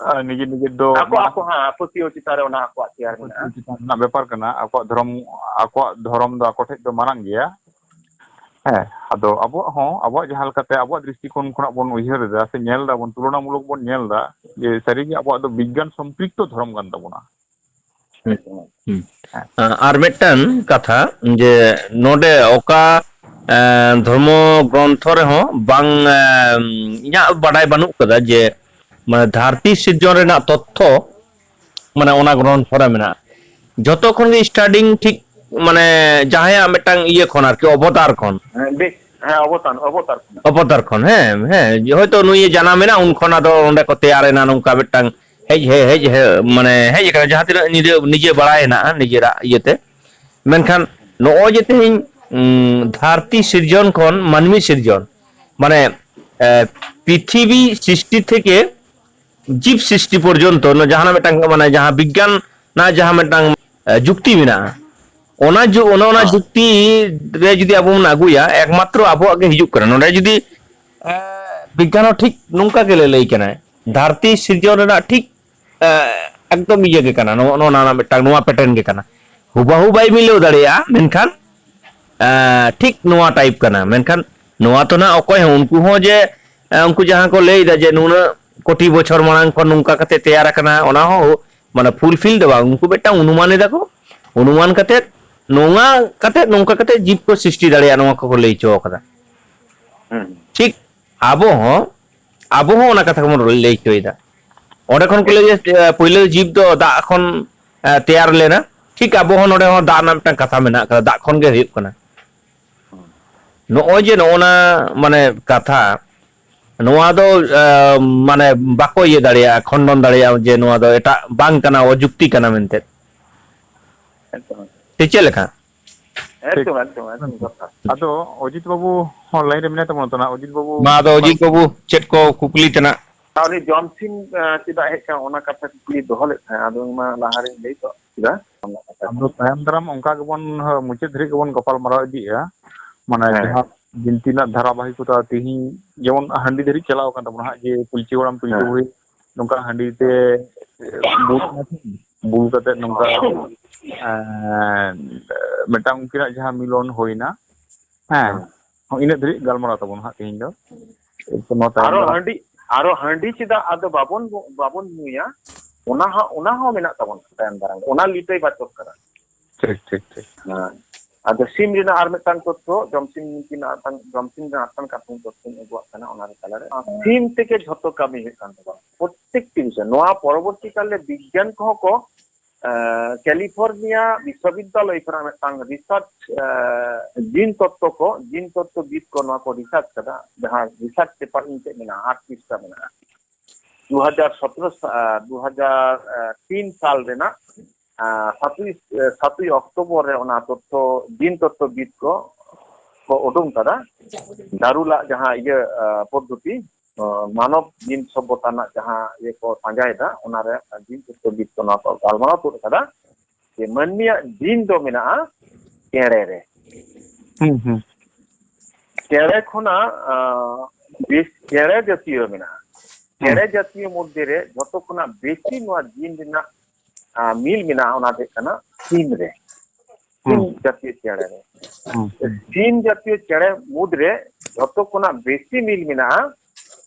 ᱟᱨ ᱱᱤᱡᱮ ᱱᱤᱡᱮ ᱫᱚ ᱟᱠᱚ, ᱢᱟᱱᱟᱣ ᱟᱠᱚ, ᱦᱮᱸ, ᱯᱟᱹᱛᱭᱟᱹᱣ ᱪᱮᱛᱟᱱ ᱨᱮ ᱚᱱᱟ ᱟᱠᱚᱣᱟᱜ ᱛᱮᱭᱟᱨ ᱢᱮᱱᱟᱜᱼᱟ᱾ ᱪᱮᱛᱟᱱ ᱨᱮᱱᱟᱜ ᱵᱮᱯᱟᱨ ᱠᱟᱱᱟ᱾ ᱟᱠᱚᱣᱟᱜ ᱫᱷᱚᱨᱚᱢ, ᱟᱠᱚᱣᱟᱜ ᱫᱷᱚᱨᱚᱢ ᱫᱚ ᱟᱠᱚ ᱴᱷᱮᱡ ᱫᱚ ᱢᱟᱨᱟᱝ ᱜᱮᱭᱟ᱾ ᱦᱮᱸ, ᱟᱫᱚ ᱟᱵᱚᱣᱟᱜ ᱦᱚᱸ, ᱟᱵᱚᱣᱟᱜ ᱡᱟᱦᱟᱸ ᱞᱮᱠᱟᱛᱮ ᱟᱵᱚᱣᱟᱜ ᱫᱨᱤᱥᱴᱤᱠᱳᱱ ᱠᱷᱚᱱᱟᱜ ᱵᱚᱱ ᱩᱭᱦᱟᱹᱨ ᱮᱫᱟ ᱥᱮ ᱧᱮᱞ ᱮᱫᱟ ᱵᱚᱱ, ᱛᱩᱞᱚᱱᱟᱢᱩᱞᱚᱠ ᱵᱚᱱ ᱧᱮᱞ ᱮᱫᱟ ᱡᱮ ᱥᱟᱹᱨᱤᱜᱮ ᱟᱵᱚᱣᱟᱜ ᱫᱚ ᱵᱤᱜᱽᱜᱟᱱ ᱥᱚᱢᱯᱨᱤᱠᱛᱚ ᱫᱷᱚᱨᱚᱢ ᱠᱟᱱ ᱛᱟᱵᱚᱱᱟ᱾ ᱦᱩᱸ᱾ ᱟᱨ ᱢᱤᱫᱴᱟᱝ ᱠᱟᱛᱷᱟ, ᱡᱮ ᱱᱚᱰᱮ ᱚᱠᱟ, ᱮᱸ, ᱫᱷᱚᱨᱢᱚ ᱜᱨᱚᱱᱛᱷᱚ ᱨᱮᱦᱚᱸ ᱵᱟᱝ, ᱮᱸ, ᱤᱧᱟᱹᱜ ᱵᱟᱰᱟᱭ ᱵᱟᱹᱱᱩᱜ ᱠᱟᱫᱟ ᱡᱮ, ᱢᱟᱱᱮ, ᱫᱷᱟᱹᱨᱛᱤ ᱥᱤᱨᱡᱚᱱ ᱨᱮᱱᱟᱜ ᱛᱚᱛᱛᱷᱚ, ᱢᱟᱱᱮ, ᱚᱱᱟ ᱜᱨᱚᱱᱛᱷᱚ ᱨᱮ ᱢᱮᱱᱟᱜᱼᱟ᱾ ᱡᱷᱚᱛᱚ ᱠᱷᱚᱱ ᱜᱮ starting ᱴᱷᱤᱠ, ᱢᱟᱱᱮ, ᱡᱟᱦᱟᱸᱭᱟᱜ ᱢᱤᱫᱴᱟᱝ ᱤᱭᱟᱹ ᱠᱷᱚᱱ ᱟᱨᱠᱤ, ᱚᱵᱚᱛᱟᱨ ᱠᱷᱚᱱ᱾ ᱦᱮᱸ, ᱵᱮᱥ, ᱦᱮᱸ, ᱚᱵᱚᱛᱟᱨ, ᱚᱵᱚᱛᱟᱨ ᱠᱷᱚᱱ᱾ ᱚᱵᱚᱛᱟᱨ ᱠᱷᱚᱱ, ᱦᱮᱸ, ᱦᱮᱸ, ᱦᱚᱭᱛᱳ ᱱᱩᱭ ᱮ ᱡᱟᱱᱟᱢ ᱮᱱᱟ, ᱩᱱ ᱠᱷᱚᱱ ᱟᱫᱚ ᱚᱸᱰᱮ ᱠᱚ ᱛᱮᱭᱟᱨ ᱮᱱᱟ ᱱᱚᱝᱠᱟ ᱢᱤᱫᱴᱟᱝ ᱦᱮᱡ, ᱦᱮᱡ, ᱦᱮᱡ, ᱦᱮ-, ᱢᱟᱱᱮ ᱦᱮᱡ ᱟᱠᱟᱱᱟ, ᱡᱟᱦᱟᱸ ᱛᱤᱱᱟᱹᱜ ᱱᱤᱡᱮ, ᱱᱤᱡᱮ ᱵᱟᱲᱟᱭ ᱦᱮᱱᱟᱜᱼᱟ ᱱᱤᱡᱮᱨᱟᱜ ᱤᱭᱟᱹᱛᱮ᱾ ᱢᱮᱱᱠᱷᱟᱱ ᱱᱚᱜᱼᱚᱭ ᱡᱮ ᱛᱮᱦᱮᱧ, ᱩᱸ, ᱫᱷᱟᱹᱨᱛᱤ ᱥᱤᱨᱡᱚᱱ ᱠᱷᱚᱱ ᱢᱟᱹᱱᱢᱤ ᱥᱤᱨᱡᱚᱱ, ᱢᱟᱱᱮ, ᱮ, ᱯᱨᱤᱛᱷᱤᱵᱤ ᱥᱨᱤᱥᱴᱤ ᱛᱷᱮᱠᱮ ᱡᱤᱵ ᱥᱨᱤᱥᱴᱤ ᱯᱚᱨᱡᱚᱱᱛᱚ, ᱱᱚ-, ᱡᱟᱦᱟᱱᱟᱜ ᱢᱤᱫᱴᱟᱝ, ᱢᱟᱱᱮ, ᱡᱟᱦᱟᱸ ᱵᱤᱜᱽᱜᱟᱱ ᱨᱮᱱᱟᱜ ᱡᱟᱦᱟᱸ ᱢᱤᱫᱴᱟᱝ, ᱮ, ᱡᱩᱠᱛᱤ ᱢᱮᱱᱟᱜᱼᱟ, ᱚᱱᱟ ᱡᱩ-, ᱚᱱᱟ, ᱚᱱᱟ ᱦᱮᱸ᱾ ᱡᱩᱠᱛᱤ ᱨᱮ ᱡᱩᱫᱤ ᱟᱵᱚ ᱵᱚᱱ ᱟᱹᱜᱩᱭᱟ, ᱮᱠᱢᱟᱛᱨᱚ ᱟᱵᱚᱣᱟᱜ ᱜᱮ ᱦᱤᱡᱩᱜ ᱠᱟᱱᱟ᱾ ᱱᱚᱰᱮ ᱡᱩᱫᱤ, ᱮ, ᱵᱤᱜᱽᱜᱟᱱ ᱦᱚᱸ ᱴᱷᱤᱠ ᱱᱚᱝᱠᱟ ᱜᱮ ᱞᱟᱹᱞᱟᱹᱭ ᱠᱟᱱᱟᱭ, ᱫᱷᱟᱹᱨᱛᱤ ᱥᱤᱨᱡᱚᱱ ᱨᱮᱱᱟᱜ ᱴᱷᱤᱠ, ᱮ, ᱮᱠᱫᱚᱢ ᱤᱭᱟᱹ ᱜᱮ ᱠᱟᱱᱟ, ᱱᱚᱣᱟ, ᱱᱚᱣᱟ ᱨᱮᱱᱟᱜ ᱢᱤᱫᱴᱟᱝ ᱱᱚᱣᱟ pattern ᱜᱮ ᱠᱟᱱᱟ᱾ ᱦᱩᱵᱟᱦᱩ ᱵᱟᱭ ᱢᱤᱞᱟᱹᱣ ᱫᱟᱲᱮᱭᱟᱜᱼᱟ, ᱢᱮᱱᱠᱷᱟᱱ, ᱮ, ᱴᱷᱤᱠ ᱱᱚᱣᱟ type ᱠᱟᱱᱟ᱾ ᱢᱮᱱᱠᱷᱟᱱ ᱱᱚᱣᱟ ᱛᱚ ᱱᱟᱜ ᱚᱠᱚᱭ ᱦᱚᱸ, ᱩᱱᱠᱩ ᱦᱚᱸ ᱡᱮ, ᱮ, ᱩᱱᱠᱩ ᱡᱟᱦᱟᱸ ᱠᱚ ᱞᱟᱹᱭ ᱮᱫᱟ ᱡᱮ ᱱᱩᱱᱟᱹᱜ ᱠᱳᱴᱤ ᱵᱚᱪᱷᱚᱨ ᱢᱟᱲᱟᱝ ᱠᱷᱚᱱ ᱱᱚᱝᱠᱟ ᱠᱟᱛᱮ ᱛᱮᱭᱟᱨ ᱟᱠᱟᱱᱟ, ᱚᱱᱟ ᱦᱚᱸ, ᱢᱟᱱᱮ, fulfill ᱫᱚ ᱵᱟᱝ, ᱩᱱᱠᱩ ᱢᱤᱫᱴᱟᱝ ᱚᱱᱩᱢᱟᱱ ᱮᱫᱟ ᱠᱚ, ᱚᱱᱩᱢᱟᱱ ᱠᱟᱛᱮ ᱱᱚᱣᱟ ᱠᱟᱛᱮ, ᱱᱚᱝᱠᱟ ᱠᱟᱛᱮ ᱡᱤᱵ ᱠᱚ ᱥᱨᱤᱥᱴᱤ ᱫᱟᱲᱮᱭᱟᱜᱼᱟ, ᱱᱚᱣᱟ ᱠᱚᱠᱚ ᱞᱟᱹᱭ ᱦᱚᱪᱚ ᱠᱟᱫᱟ᱾ ᱦᱩᱸ᱾ ᱴᱷᱤᱠ ᱟᱵᱚ ᱦᱚᱸ ᱟᱵᱚ ᱦᱚᱸ ᱚᱱᱟ ᱠᱟᱛᱷᱟ ᱜᱮᱵᱚᱱ ᱞᱟᱹᱭ ᱦᱚᱪᱚᱭᱮᱫᱟ᱾ ᱚᱸᱰᱮ ᱠᱷᱚᱱ ᱠᱚ ᱞᱟᱹᱭᱟ ᱡᱮ, ᱮ, ᱯᱳᱭᱞᱳ ᱡᱤᱵᱽ ᱫᱚ ᱫᱟᱜ ᱠᱷᱚᱱ, ᱮ, ᱛᱮᱭᱟᱨ ᱞᱮᱱᱟ᱾ ᱴᱷᱤᱠ ᱟᱵᱚ ᱦᱚᱸ ᱱᱚᱰᱮ ᱦᱚᱸ ᱫᱟᱜ ᱨᱮᱱᱟᱜ ᱢᱤᱫᱴᱟᱝ ᱠᱟᱛᱷᱟ ᱢᱮᱱᱟᱜ ᱟᱠᱟᱫᱟ, ᱫᱟᱜ ᱠᱷᱚᱱ ᱜᱮ ᱦᱩᱭᱩᱜ ᱠᱟᱱᱟ᱾ ᱱᱚᱜᱼᱚᱭ ᱡᱮ ᱱᱚᱜᱼᱚ ᱱᱟ ᱢᱟᱱᱮ ᱠᱟᱛᱷᱟ, ᱱᱚᱣᱟ ᱫᱚ, ᱮ, ᱢᱟᱱᱮ ᱵᱟᱠᱚ ᱤᱭᱟᱹ ᱫᱟᱲᱮᱭᱟᱜᱼᱟ, ᱠᱷᱚᱱᱰᱚᱱ ᱫᱟᱲᱮᱭᱟᱜᱼᱟ ᱡᱮ ᱱᱚᱣᱟ ᱫᱚ ᱮᱴᱟᱜ ᱵᱟᱝ ᱠᱟᱱᱟ, ᱚᱡᱩᱠᱛᱤ ᱠᱟᱱᱟ ᱢᱮᱱᱛᱮ᱾ ᱮᱠᱫᱚᱢ᱾ ᱥᱮ ᱪᱮᱫ ᱞᱮᱠᱟ? ᱮᱠᱫᱚᱢ, ᱮᱠᱫᱚᱢ, ᱮᱠᱫᱚᱢ ᱡᱚᱛᱷᱟᱛ᱾ ᱟᱫᱚ ᱚᱡᱤᱛ ᱵᱟᱹᱵᱩ ᱦᱚᱸ ᱞᱟᱭᱤᱱ ᱨᱮ ᱢᱮᱱᱟᱭ ᱛᱟᱵᱚᱱᱟ ᱛᱚ, ᱚᱱᱟ ᱚᱡᱤᱛ ᱵᱟᱹᱵᱩ ᱢᱟ ᱟᱫᱚ ᱚᱡᱤᱛ ᱵᱟᱹᱵᱩ ᱪᱮᱫ ᱠᱚ ᱠᱩᱠᱞᱤ ᱛᱮᱱᱟᱜ? ᱟᱨ ᱩᱱᱤ ᱡᱚᱢᱥᱤᱢ, ᱮ, ᱪᱮᱫᱟᱜ ᱦᱮᱡ ᱠᱟᱱᱟ, ᱚᱱᱟ ᱠᱟᱛᱷᱟ ᱠᱩᱠᱞᱤ ᱫᱚᱦᱚ ᱞᱮᱫ ᱛᱟᱦᱮᱸᱫ, ᱟᱫᱚ ᱤᱧ ᱢᱟ ᱞᱟᱦᱟ ᱨᱮᱧ ᱞᱟᱹᱭ ᱛᱚ ᱠᱮᱫᱟ᱾ ᱟᱫᱚ ᱛᱟᱭᱚᱢ ᱫᱟᱨᱟᱢ ᱚᱱᱠᱟ ᱜᱮᱵᱚᱱ, ᱦᱚ, ᱢᱩᱪᱟᱹᱫ ᱫᱷᱟᱹᱨᱤᱡ ᱜᱮᱵᱚᱱ ᱜᱟᱯᱟᱞᱢᱟᱨᱟᱣ ᱤᱫᱤᱜᱼᱟ᱾ ᱢᱟᱱᱮ ᱦᱮᱸ᱾ ᱡᱟᱦᱟᱸ ᱵᱤᱱᱛᱤ ᱨᱮᱱᱟᱜ ᱫᱷᱟᱨᱟᱵᱟᱦᱤᱠᱚᱛᱟ ᱛᱮᱦᱤᱧ ᱡᱮᱢᱚᱱ ᱦᱟᱺᱰᱤ ᱫᱷᱟᱹᱨᱤᱡ ᱪᱟᱞᱟᱣ ᱟᱠᱟᱱ ᱛᱟᱵᱚᱱᱟ ᱦᱟᱸᱜ, ᱡᱮ ᱯᱤᱞᱪᱩ ᱦᱟᱲᱟᱢ ᱯᱤᱞᱪᱩ ᱦᱮᱸ᱾ ᱵᱩᱲᱦᱤ ᱱᱚᱝᱠᱟ ᱦᱟᱺᱰᱤ ᱛᱮ, ᱮ, ᱵᱩᱞ, ᱵᱩᱞ ᱠᱟᱛᱮ ᱱᱚᱝᱠᱟ, ᱮ, ᱢᱤᱫᱴᱟᱝ ᱩᱱᱠᱤᱱᱟᱜ ᱡᱟᱦᱟᱸ ᱢᱤᱞᱚᱱ ᱦᱩᱭᱱᱟ, ᱦᱮᱸ, ᱦᱮᱸ᱾ ᱦᱚᱸ, ᱤᱱᱟᱹᱜ ᱫᱷᱟᱹᱨᱤᱡ ᱜᱟᱞᱢᱟᱨᱟᱣ ᱛᱟᱵᱚᱱ ᱦᱟᱸᱜ ᱛᱮᱦᱮᱧ ᱫᱚ᱾ ᱮᱨᱯᱚᱨ ᱱᱚᱣᱟ ᱛᱟᱭᱚᱢ ᱟᱨᱚ ᱫᱚ ᱦᱟᱸᱜ ᱦᱟᱺᱰᱤ, ᱟᱨᱚ ᱦᱟᱺᱰᱤ ᱪᱮᱫᱟᱜ ᱟᱫᱚ ᱵᱟᱵᱚᱱ, ᱵᱟᱵᱚᱱ ᱧᱩᱭᱟ, ᱚᱱᱟ ᱦᱚᱸ, ᱚᱱᱟ ᱦᱚᱸ ᱢᱮᱱᱟᱜ ᱛᱟᱵᱚᱱᱟ ᱛᱟᱭᱚᱢ ᱫᱟᱨᱟᱢ ᱨᱮ᱾ ᱚᱱᱟ ᱞᱤᱴᱟᱹᱭ ᱵᱟᱪᱚᱠ ᱠᱟᱱᱟ᱾ ᱴᱷᱤᱠ, ᱴᱷᱤᱠ, ᱴᱷᱤᱠ᱾ ᱦᱮᱸ᱾ ᱟᱫᱚ ᱥᱤᱢ ᱨᱮᱱᱟᱜ ᱟᱨ ᱢᱤᱫᱴᱟᱝ ᱛᱚᱛᱛᱷᱚ, ᱡᱚᱢᱥᱤᱢ ᱵᱤᱱᱛᱤ ᱨᱮᱱᱟᱜ ᱟᱨ ᱢᱤᱫᱴᱟᱝ, ᱡᱚᱢᱥᱤᱢ ᱨᱮᱱᱟᱜ ᱟᱨ ᱢᱤᱫᱴᱟᱝ ᱠᱟᱛᱷᱟᱧ ᱛᱚᱛᱛᱷᱚᱧ ᱟᱹᱜᱩᱣᱟᱜ ᱠᱟᱱᱟ ᱚᱱᱟ ᱨᱮ ᱛᱟᱞᱟᱨᱮ᱾ ᱥᱤᱢ ᱛᱮᱜᱮ ᱡᱷᱚᱛᱚ ᱠᱟᱹᱢᱤ ᱦᱩᱭᱩᱜ ᱠᱟᱱ ᱛᱟᱵᱚᱱᱟ᱾ ᱯᱨᱚᱛᱛᱮᱠᱴᱤ ᱵᱤᱥᱚᱭ᱾ ᱱᱚᱣᱟ ᱯᱚᱨᱚᱵᱚᱨᱛᱤ ᱠᱟᱞ ᱨᱮ ᱵᱤᱜᱽᱜᱟᱱ ᱠᱚᱦᱚᱸ ᱠᱚ, ᱮ, ᱠᱮᱞᱤᱯᱷᱳᱨᱱᱤᱭᱟ ᱵᱤᱥᱥᱚᱵᱤᱫᱽᱫᱟᱞᱚᱭ ᱠᱷᱚᱱᱟᱜ ᱢᱤᱫᱴᱟᱝ ᱨᱤᱥᱟᱨᱪ, ᱮ, ᱡᱤᱱ ᱛᱚᱛᱛᱚ ᱠᱚ, ᱡᱤᱱ ᱛᱚᱛᱛᱚ ᱵᱤᱫ ᱠᱚ ᱱᱚᱣᱟ ᱠᱚ ᱨᱤᱥᱟᱨᱪ ᱠᱟᱫᱟ, ᱡᱟᱦᱟᱸ ᱨᱤᱥᱟᱨᱪ ᱯᱮᱯᱟᱨ ᱤᱧ ᱴᱷᱮᱱ ᱢᱮᱱᱟᱜᱼᱟ, ᱟᱴ ᱯᱨᱤᱥᱴᱟ ᱢᱮᱱᱟᱜᱼᱟ᱾ ᱫᱩ ᱦᱟᱡᱟᱨ ᱥᱚᱛᱨᱚ ᱥᱟ-, ᱫᱩ ᱦᱟᱡᱟᱨ ᱛᱤᱱ ᱥᱟᱞ ᱨᱮᱱᱟᱜ, ᱟ, ᱥᱟᱛᱩᱭ, ᱥᱟᱛᱩᱭ ᱚᱠᱴᱳᱵᱚᱨ ᱨᱮ ᱚᱱᱟ ᱛᱚᱛᱛᱷᱚ, ᱡᱤᱱ ᱛᱚᱛᱛᱷᱚ ᱵᱤᱫ ᱠᱚ, ᱠᱚ ᱩᱰᱩᱝ ᱠᱟᱫᱟ᱾ ᱰᱟᱨᱩᱞᱟᱜ ᱡᱟᱦᱟᱸ ᱤᱭᱟᱹ, ᱟ, ᱯᱚᱫᱽᱫᱷᱚᱛᱤ, ᱟ, ᱢᱟᱱᱚᱵ ᱡᱤᱱ ᱥᱚᱵᱷᱚᱛᱟ ᱨᱮᱱᱟᱜ ᱡᱟᱦᱟᱸ ᱤᱭᱟᱹ ᱠᱚ ᱯᱟᱸᱡᱟᱭᱮᱫᱟ, ᱚᱱᱟᱨᱮ ᱡᱤᱱ ᱛᱚᱛᱛᱷᱚ ᱵᱤᱫ ᱠᱚ ᱱᱚᱣᱟ ᱠᱚ ᱜᱟᱞᱢᱟᱨᱟᱣ ᱛᱩᱫ ᱠᱟᱫᱟ ᱡᱮ ᱢᱟᱹᱱᱢᱤᱭᱟᱜ ᱡᱤᱱ ᱫᱚ ᱢᱮᱱᱟᱜᱼᱟ ᱪᱮᱬᱮ ᱨᱮ᱾ ᱦᱩᱸ, ᱦᱩᱸ᱾ ᱪᱮᱬᱮ ᱠᱷᱚᱱᱟᱜ, ᱟ, ᱵᱮᱥ ᱪᱮᱬᱮ ᱡᱟᱹᱛᱤᱭᱚ ᱢᱮᱱᱟᱜᱼᱟ᱾ ᱪᱮᱬᱮ ᱦᱩᱸ᱾ ᱡᱟᱹᱛᱤᱭᱚ ᱢᱚᱫᱽᱫᱷᱮ ᱨᱮ ᱡᱷᱚᱛᱚ ᱠᱷᱚᱱᱟᱜ ᱵᱮᱥᱤ ᱱᱚᱣᱟ ᱡᱤᱱ ᱨᱮᱱᱟᱜ, ᱟ, ᱢᱤᱞ ᱢᱮᱱᱟᱜᱼᱟ, ᱚᱱᱟ ᱫᱚ ᱦᱩᱭᱩᱜ ᱠᱟᱱᱟ ᱥᱤᱢ ᱨᱮ᱾ ᱥᱤᱢ ᱦᱩᱸ᱾ ᱡᱟᱹᱛᱤᱭᱚ ᱪᱮᱬᱮ ᱨᱮ᱾ ᱦᱩᱸ, ᱦᱩᱸ᱾ ᱥᱤᱢ ᱡᱟᱹᱛᱤᱭᱚ ᱪᱮᱬᱮ ᱢᱩᱫᱽ ᱨᱮ ᱡᱷᱚᱛᱚ ᱠᱷᱚᱱᱟᱜ ᱵᱮᱥᱤ ᱢᱤᱞ ᱢᱮᱱᱟᱜᱼᱟ,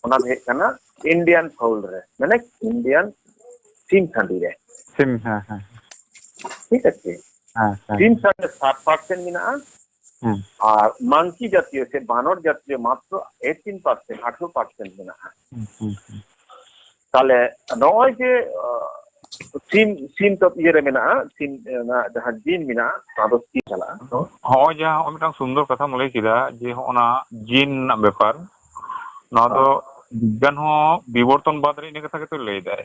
ᱚᱱᱟ ᱫᱚ ᱦᱩᱭᱩᱜ ᱠᱟᱱᱟ Indian fowl ᱨᱮ, ᱢᱟᱱᱮ Indian ᱥᱤᱢ ᱥᱟᱺᱰᱤ ᱨᱮ᱾ ᱥᱤᱢ, ᱦᱮᱸ, ᱦᱮᱸ᱾ ᱴᱷᱤᱠ ᱟᱪᱷᱮ? ᱦᱮᱸ, ᱦᱮᱸ᱾ ᱥᱤᱢ ᱥᱟᱺᱰᱤ ᱨᱮ ᱥᱟᱛ percent ᱢᱮᱱᱟᱜᱼᱟ, ᱦᱩᱸ᱾ ᱟᱨ ᱢᱟᱝᱠᱤ ᱡᱟᱹᱛᱤᱭᱚ ᱥᱮ ᱵᱟᱱᱚᱨ ᱡᱟᱹᱛᱤᱭᱚ ᱢᱟᱛᱨᱚ ᱮᱭᱤᱴᱤᱱ ᱯᱟᱨᱥᱮᱱᱴ, ᱟᱴᱷᱨᱚ ᱯᱟᱨᱥᱮᱱᱴ ᱢᱮᱱᱟᱜᱼᱟ᱾ ᱦᱩᱸ, ᱦᱩᱸ, ᱦᱩᱸ᱾ ᱛᱟᱦᱞᱮ ᱱᱚᱜᱼᱚᱭ ᱡᱮ, ᱟᱸ, ᱥᱤᱢ, ᱥᱤᱢ ᱛᱚ ᱤᱭᱟᱹ ᱨᱮ ᱢᱮᱱᱟᱜᱼᱟ, ᱥᱤᱢ, ᱚᱱᱟ ᱡᱟᱦᱟᱸ ᱡᱤᱱ ᱢᱮᱱᱟᱜᱼᱟ, ᱚᱱᱟ ᱫᱚ ᱥᱤᱢ ᱪᱟᱞᱟᱜᱼᱟ᱾ ᱦᱚᱸᱜᱼᱚᱭ ᱡᱟᱦᱟᱸ ᱦᱚᱸᱜᱼᱚᱭ ᱢᱤᱫᱴᱟᱝ ᱥᱩᱱᱫᱚᱨ ᱠᱟᱛᱷᱟᱢ ᱞᱟᱹᱭ ᱠᱮᱫᱟ, ᱡᱮ ᱦᱚᱸᱜᱼᱚᱱᱟ ᱡᱤᱱ ᱨᱮᱱᱟᱜ ᱵᱮᱯᱟᱨ, ᱱᱚᱣᱟ ᱫᱚ ᱵᱤᱜᱽᱜᱟᱱ ᱦᱚᱸ ᱵᱤᱵᱚᱨᱛᱚᱱ ᱵᱟᱫ ᱨᱮ ᱤᱱᱟᱹ ᱠᱟᱛᱷᱟ ᱜᱮᱛᱚᱭ ᱞᱟᱹᱭ ᱫᱟᱭ᱾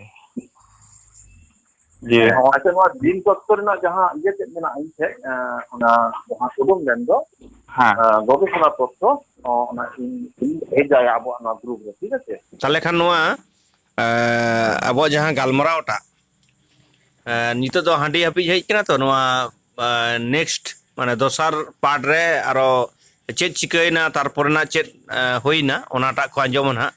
ᱡᱮ ᱦᱮᱸ, ᱟᱪᱪᱷᱟ, ᱱᱚᱣᱟ ᱡᱤᱱ ᱛᱚᱛᱛᱚ ᱨᱮᱱᱟᱜ ᱡᱟᱦᱟᱸ ᱤᱭᱟᱹ ᱛᱮᱫ ᱢᱮᱱᱟᱜᱼᱟ ᱤᱧ ᱴᱷᱮᱡ, ᱮᱸ, ᱚᱱᱟ ᱡᱟᱦᱟᱸ ᱩᱰᱩᱝ ᱞᱮᱱ ᱫᱚ, ᱦᱮᱸ᱾ ᱮᱸ, ᱜᱚᱵᱮᱥᱚᱱᱟ ᱛᱚᱛᱛᱷᱚ, ᱚ, ᱚᱱᱟ ᱤᱧ, ᱤᱧ ᱵᱷᱮᱡᱟᱭᱟ ᱟᱵᱚᱣᱟᱜ ᱱᱚᱣᱟ ᱜᱨᱩᱯ ᱨᱮ, ᱴᱷᱤᱠ ᱟᱪᱷᱮ? ᱛᱟᱦᱞᱮ ᱠᱷᱟᱱ ᱱᱚᱣᱟ, ᱮᱸ, ᱟᱵᱚᱣᱟᱜ ᱡᱟᱦᱟᱸ ᱜᱟᱞᱢᱟᱨᱟᱣ ᱴᱟᱜ, ᱮᱸ, ᱱᱤᱛᱚᱜ ᱫᱚ ᱦᱟᱺᱰᱤ ᱦᱟᱹᱯᱤᱡ ᱦᱮᱡ ᱠᱟᱱᱟ ᱛᱚ, ᱱᱚᱣᱟ, ᱮᱸ, ᱱᱮᱠᱥᱴ, ᱢᱟᱱᱮ ᱫᱚᱥᱟᱨ ᱯᱟᱨᱴ ᱨᱮ ᱟᱨᱚ ᱪᱮᱫ ᱪᱤᱠᱟᱹᱭᱮᱱᱟ, ᱛᱟᱨᱯᱚᱨᱮᱱᱟᱜ ᱪᱮᱫ, ᱮᱸ, ᱦᱩᱭᱱᱟ, ᱚᱱᱟᱴᱟᱜ ᱠᱚ ᱟᱸᱡᱚᱢᱟ ᱱᱟᱦᱟᱜ᱾